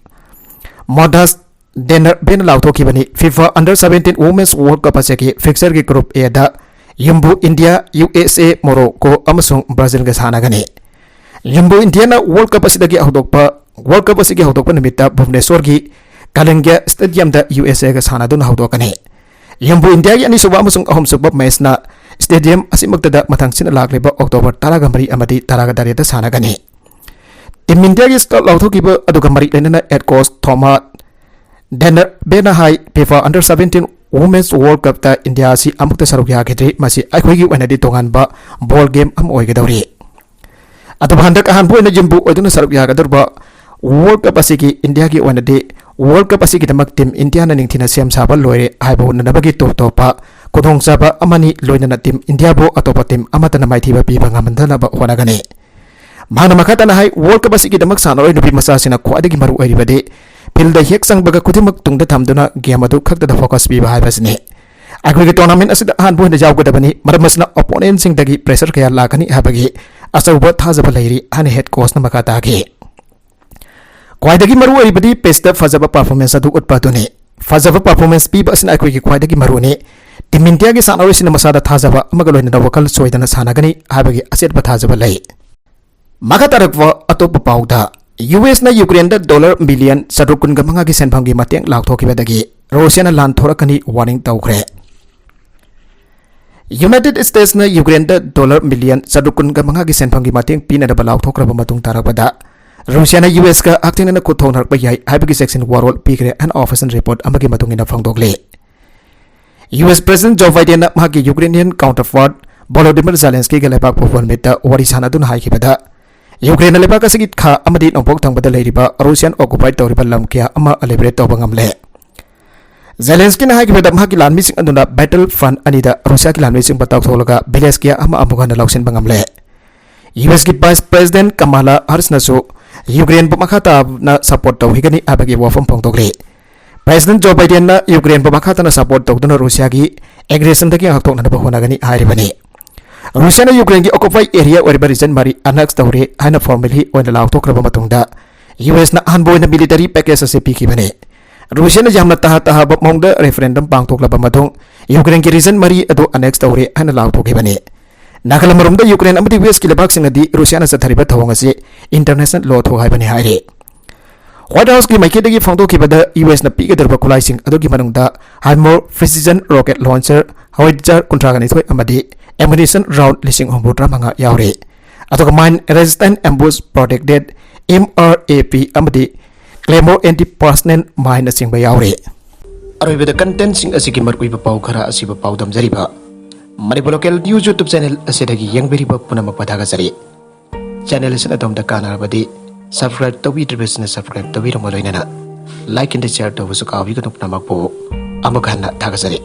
ꯃꯣꯗꯥꯁ ꯗꯦꯅꯔꯕꯦꯅ ꯂꯥꯎꯊꯣꯛꯈꯤꯕꯅꯤ꯫ FIFA Under seventeen Women's World Cup ꯑꯁꯤꯒꯤ ꯐꯤꯛꯆꯔꯒꯤ ꯒ꯭ꯔꯨꯞ Aꯗ ꯌꯨꯝꯕꯨ ꯏꯟꯗꯤꯌꯥ, USA, ꯃꯣꯔꯣꯀꯣ ꯑꯃꯁꯨꯡ ꯕ꯭ꯔꯥꯖꯤꯜꯒ ꯁꯥꯟꯅꯒꯅꯤ꯫ ꯌꯨꯝꯕꯨ ꯏꯟꯗꯤꯌꯥꯅ World Cup ꯑꯁꯤꯗꯒꯤ ꯍꯧꯗꯣꯛꯄ, World Cup ꯑꯁꯤꯒꯤ ꯍꯧꯗꯣꯛꯄ ꯅꯨꯃꯤꯠꯇ ꯚꯨꯕꯅꯦꯁꯣꯔꯒꯤ ꯀꯂꯤꯡꯒ ꯁ꯭ꯇꯦꯗꯤꯌꯝꯗ USAꯒ ꯁꯥꯟꯅꯗꯨꯅ ꯍꯧꯗꯣꯛꯀꯅꯤ꯫ ꯌꯨꯝꯕꯨ ꯏꯟꯗꯤꯌꯥꯒꯤ ꯑꯅꯤꯁꯨꯕ ꯑꯃꯁꯨꯡ ꯑꯍꯨꯝꯁꯨꯕ ꯃꯦꯆꯅ ꯁ꯭ꯇꯦꯗꯤꯌꯝ ꯑꯁꯤꯃꯛꯇꯗ ꯃꯊꯪꯁꯤꯅ ꯂꯥꯛꯂꯤꯕ ꯑꯣꯛꯇꯣꯕꯔ ꯇꯔꯥꯒ ꯃꯔꯤ ꯑꯃꯗꯤ ꯇꯔꯥꯒ ꯇꯔꯦꯠꯇ ꯁꯥꯟꯅꯒꯅꯤ꯫ ꯇꯤꯝ ꯏꯟꯗꯤꯌꯥꯒꯤ ꯁ꯭ꯀꯥꯎꯠ ꯂꯥꯎꯊꯣꯛꯈꯤꯕ ꯑꯗꯨꯒ ꯃꯔꯤ ꯂꯩꯅꯅ ꯍꯦꯗ ꯀꯣꯆ ꯊꯣꯃꯥ ꯗꯦꯅꯔꯕꯦꯅ ꯍꯥꯏ, FIFA Under seventeen Women's World Cupꯇ ꯏꯟꯗꯤꯌꯥ ꯑꯁꯤ ꯑꯃꯨꯛꯇ ꯁꯔꯨꯛ ꯌꯥꯈꯤꯗ꯭ꯔꯤ꯫ ꯃꯁꯤ ꯑꯩꯈꯣꯏꯒꯤ ꯑꯣꯏꯅꯗꯤ ꯇꯣꯉꯥꯟꯕ ꯕꯣꯜ ꯒꯦꯝ ꯑꯃ ꯑꯣꯏꯒꯗꯧꯔꯤ꯫ ꯑꯗꯨꯕꯨ ꯍꯟꯗꯛ ꯑꯍꯥꯟꯕ ꯑꯣꯏꯅ ꯌꯨꯝꯕꯨ ꯑꯣꯏꯗꯨꯅ ꯁꯔꯨꯛ ꯌꯥꯒꯗꯧꯔꯤꯕ World Cup ꯑꯁꯤꯒꯤ ꯏꯟꯗꯤꯌꯥꯒꯤ ꯑꯣꯏꯅꯗꯤ World Cup ꯑꯁꯤꯒꯤꯗꯃꯛ ꯇꯤꯝ ꯏꯟꯗꯤꯌꯥꯅ ꯅꯤꯡꯊꯤꯅ ꯁꯦꯝ ꯁꯥꯕ ꯂꯣꯏꯔꯦ ꯍꯥꯏꯕ ꯎꯠꯅꯅꯕꯒꯤ ꯇꯣꯞ ꯇꯣꯞꯄ ꯈꯨꯗꯣꯡꯆꯥꯕ ꯑꯃꯅꯤ, ꯂꯣꯏꯅꯅ ꯇꯤꯝ ꯏꯟꯗꯤꯌꯥꯕꯨ ꯑꯇꯣꯞꯄ ꯇꯤꯝ ꯑꯃꯠꯇꯅ ꯃꯥꯏꯊꯤꯕ ꯄꯤꯕ ꯉꯝꯍꯟꯗꯅꯕ ꯍꯣꯠꯅꯒꯅꯤ꯫ ꯃꯍꯥꯛꯅ ꯃꯈꯥ ꯇꯥꯅ ꯍꯥꯏ, World Cup ꯑꯁꯤꯒꯤꯗꯃꯛ ꯁꯥꯟꯅꯔꯣꯏ ꯅꯨꯄꯤ ꯃꯆꯥꯁꯤꯡꯅ ꯈ꯭ꯋꯥꯏꯗꯒꯤ ꯃꯔꯨ ꯑꯣꯏꯔꯤꯕꯗꯤ field ꯗ ꯍꯦꯛ ꯆꯪꯕꯒ ꯈꯨꯗꯤꯡꯃꯛ ꯇꯨꯡꯗ ꯊꯝꯗꯨꯅ game ꯑꯗꯨ ꯈꯛꯇꯗ focus ꯄꯤꯕ ꯍꯥꯏꯕꯁꯤꯅꯤ꯫ ꯑꯩꯈꯣꯏꯒꯤ tournament ꯑꯁꯤꯗ ꯑꯍꯥꯟꯕ ꯑꯣꯏꯅ ꯌꯥꯎꯒꯗꯕꯅꯤ, ꯃꯔꯝ ꯑꯁꯤꯅ opponent ꯁꯤꯡꯗꯒꯤ pressure ꯀꯌꯥ ꯂꯥꯛꯀꯅꯤ ꯍꯥꯏꯕꯒꯤ ꯑꯆꯧꯕ ꯊꯥꯖꯕ ꯂꯩꯔꯤ ꯍꯥꯏꯅ head coach ꯅ ꯃꯈꯥ ꯇꯥꯈꯤ꯫ ꯈ꯭ꯋꯥꯏꯗꯒꯤ ꯃꯔꯨ ꯑꯣꯏꯔꯤꯕꯗꯤ pitch ꯇ ꯐꯖꯕ performance ꯑꯗꯨ ꯎꯠꯄ ꯑꯗꯨꯅꯤ꯫ ꯐꯖꯕ performance ꯄꯤꯕ ꯑꯁꯤꯅ ꯑꯩꯈꯣꯏꯒꯤ ꯈ꯭ꯋꯥꯏꯗꯒꯤ ꯃꯔꯨꯅꯤ꯫ Team ꯏꯟꯗꯤꯌꯥꯒꯤ ꯁꯥꯟꯅꯔꯣꯏꯁꯤꯡꯅ ꯃꯁꯥꯗ ꯊꯥꯖꯕ ꯑꯃꯒ ꯂꯣꯏꯅꯅ ꯋꯥꯈꯜ ꯁꯣꯏꯗꯅ ꯁꯥꯟꯅꯒꯅꯤ ꯍꯥꯏꯕꯒꯤ ꯑꯆꯦꯠꯄ ꯊꯥꯖꯕ ꯂꯩ꯫ ꯃꯈꯥ ꯇꯥꯔꯛꯄ ꯑꯇꯣꯞꯄ ꯄꯥꯎꯗ, ꯌꯨ ꯑꯦꯁꯅ ꯌꯨꯀ꯭ꯔꯦꯟꯗ dollar million ꯆꯥꯇ꯭ꯔꯨꯛ ꯀꯨꯟꯒ ꯃꯉꯥꯒꯤ ꯁꯦꯟꯐꯝꯒꯤ ꯃꯇꯦꯡ ꯂꯥꯎꯊꯣꯛꯈꯤꯕꯗꯒꯤ ꯔꯨꯁꯤꯌꯥꯅ ꯂꯥꯟ ꯊꯣꯔꯛꯀꯅꯤ warning ꯇꯧꯈ꯭ꯔꯦ꯫ ꯌꯨꯅꯥꯏꯇꯦꯗ ꯁ꯭ꯇꯦꯠꯁꯅ ꯌꯨꯀ꯭ꯔꯦꯟꯗ dollar million ꯆꯥꯇ꯭ꯔꯨꯛ ꯀꯨꯟꯒ ꯃꯉꯥꯒꯤ ꯁꯦꯟꯐꯝꯒꯤ ꯃꯇꯦꯡ ꯄꯤꯅꯅꯕ ꯂꯥꯎꯊꯣꯛꯈ꯭ꯔꯕ ꯃꯇꯨꯡ ꯇꯥꯔꯛꯄꯗ, ꯔꯨꯁꯤꯌꯥꯅ ꯌꯨ ꯑꯦꯁꯀ ꯍꯛꯊꯦꯡꯅꯅ ꯈꯨꯠ ꯊꯣꯛꯅꯔꯛꯄ ꯌꯥꯏ ꯍꯥꯏꯕꯒꯤ ꯆꯦꯛꯁꯤꯟ ꯋꯥꯔꯣꯜ ꯄꯤꯈ꯭ꯔꯦ ꯍꯥꯏꯅ official report ꯑꯃꯒꯤ ꯃꯇꯨꯡ ꯏꯟꯅ ꯐꯣꯡꯗꯣꯛꯂꯤ꯫ U S President Joe Biden ꯅ ꯃꯍꯥꯛꯀꯤ Ukrainian counterpart Volodymyr Zelensky ꯒ ꯂꯩꯕꯥꯛ ꯄꯣꯛꯄ ꯅꯨꯃꯤꯠꯇ ꯋꯥꯔꯤ ꯁꯥꯟꯅꯗꯨꯅ ꯍꯥꯏꯈꯤꯕꯗ, ꯌꯨꯀ꯭ꯔꯦꯟꯅ ꯂꯩꯕꯥꯛ ꯑꯁꯤꯒꯤ ꯈꯥ ꯑꯃꯗꯤ ꯅꯣꯡꯄꯣꯛ ꯊꯪꯕꯗ ꯂꯩꯔꯤꯕ ꯔꯨꯁꯤꯌꯥꯟ occupied ꯇꯧꯔꯤꯕ ꯂꯝ ꯀꯌꯥ ꯑꯃ liberate ꯇꯧꯕ ꯉꯝꯂꯦ꯫ ꯖꯦꯂꯦꯟꯁꯀꯤꯅ ꯍꯥꯏꯈꯤꯕꯗ, ꯃꯍꯥꯛꯀꯤ ꯂꯥꯟꯃꯤꯁꯤꯡ ꯑꯗꯨꯅ battle front ꯑꯅꯤꯗ ꯔꯨꯁꯤꯌꯥꯒꯤ ꯂꯥꯟꯃꯤꯁꯤꯡꯕꯨ ꯇꯥꯎꯊꯣꯛꯂꯒ village ꯀꯌꯥ ꯑꯃ ꯑꯃꯨꯛ ꯍꯟꯅ ꯂꯧꯁꯤꯟꯕ ꯉꯝꯂꯦ꯫ ꯌꯨ ꯑꯦꯁ ꯀꯤ Vice President Kamala Harris ꯅꯁꯨ ꯌꯨꯀ꯭ꯔꯦꯟꯕꯨ ꯃꯈꯥ ꯇꯥꯅ support ꯇꯧꯈꯤꯒꯅꯤ ꯍꯥꯏꯕꯒꯤ ꯋꯥꯐꯝ ꯐꯣꯡꯗꯣꯛꯂꯤ꯫ President Joe Biden ꯅ ꯌꯨꯀ꯭ꯔꯦꯟꯕꯨ ꯃꯈꯥ ꯇꯥꯅ support ꯇꯧꯗꯨꯅ ꯔꯨꯁꯤꯌꯥꯒꯤ aggression ꯗꯒꯤ ꯉꯥꯛꯊꯣꯛꯅꯅꯕ ꯍꯣꯠꯅꯒꯅꯤ ꯍꯥꯏꯔꯤꯕꯅꯤ꯫ ꯔꯨꯁꯤꯌꯥꯅ ꯌꯨꯀ꯭ꯔꯦꯟꯒꯤ occupied area ꯑꯣꯏꯔꯤꯕ region ꯃꯔꯤ annex ꯇꯧꯔꯦ ꯍꯥꯏꯅ formally ꯑꯣꯏꯅ ꯂꯥꯎꯊꯣꯛꯈ꯭ꯔꯕ ꯃꯇꯨꯡꯗ, ꯌꯨ ꯑꯦꯁꯅ ꯑꯍꯥꯟꯕ ꯑꯣꯏꯅ military package ꯑꯁꯤ ꯄꯤꯈꯤꯕꯅꯤ꯫ ꯔꯨꯁꯤꯌꯥꯅ ꯌꯥꯝꯅ ꯇꯍꯥ ꯇꯍꯥꯕ ꯃꯑꯣꯡꯗ referendum ꯄꯥꯡꯊꯣꯛꯂꯕ ꯃꯇꯨꯡ, ꯌꯨꯀ꯭ꯔꯦꯟꯒꯤ region ꯃꯔꯤ ꯑꯗꯨ annex ꯇꯧꯔꯦ ꯍꯥꯏꯅ ꯂꯥꯎꯊꯣꯛꯈꯤꯕꯅꯤ꯫ ꯅꯥꯀꯜ ꯑꯃꯔꯣꯝꯗ, ꯌꯨꯀ꯭ꯔꯦꯟ ꯑꯃꯗꯤ ꯋꯦꯁꯀꯤ ꯂꯩꯕꯥꯛꯁꯤꯡꯅꯗꯤ ꯔꯨꯁꯤꯌꯥꯅ ꯆꯠꯊꯔꯤꯕ ꯊꯧꯑꯣꯡ ꯑꯁꯤ international law ꯊꯨꯒꯥꯏꯕꯅꯤ ꯍꯥꯏꯔꯤ꯫ White House ꯀꯤ ꯃꯥꯏꯀꯩꯗꯒꯤ ꯐꯣꯡꯗꯣꯛꯈꯤꯕꯗ, ꯌꯨ ꯑꯦꯁꯅ ꯄꯤꯒꯗꯧꯔꯤꯕ ꯈꯨꯠꯂꯥꯏꯁꯤꯡ ꯑꯗꯨꯒꯤ ꯃꯅꯨꯡꯗ HIMARS precision rocket launcher, howitzer ꯀꯨꯟꯊ꯭ꯔꯥꯒ ꯅꯤꯊꯣꯏ ꯑꯃꯗꯤ ammunition round ꯂꯤꯁꯤꯡ ꯍꯨꯝꯐꯨ ꯇꯔꯥꯃꯉꯥ ꯌꯥꯎꯔꯤ꯫ ꯑꯗꯨꯒ mine resistant ambush protected, M R A P, ꯑꯃꯗꯤ Claymore anti personnel mine ꯅꯆꯤꯡꯕ ꯌꯥꯎꯔꯤ꯫ ꯑꯔꯣꯏꯕꯗ content ꯁꯤꯡ ꯑꯁꯤꯒꯤ ꯃꯔꯨꯑꯣꯏꯕ ꯄꯥꯎ ꯈꯔ ꯑꯁꯤꯕꯨ ꯄꯥꯎꯗꯝꯖꯔꯤꯕ Manipur Local News YouTube channel ꯑꯁꯤꯗꯒꯤ ꯌꯦꯡꯕꯤꯔꯤꯕ ꯄꯨꯝꯅꯃꯛꯄꯨ ꯊꯥꯒꯠꯆꯔꯤ꯫ Channel ꯑꯁꯤꯅ ꯑꯗꯣꯝꯗ ꯀꯥꯟꯅꯔꯕꯗꯤ subscribe ꯇꯧꯕꯤꯗ꯭ꯔꯤꯕꯁꯤꯡꯅ subscribe ꯇꯧꯕꯤꯔꯝꯕ ꯂꯣꯏꯅꯅ like and share ꯇꯧꯕꯁꯨ ꯀꯥꯎꯕꯤꯒꯅꯨ꯫ ꯄꯨꯝꯅꯃꯛꯄꯨ ꯑꯃꯨꯛ ꯍꯟꯅ ꯊꯥꯒꯠꯆꯔꯤ꯫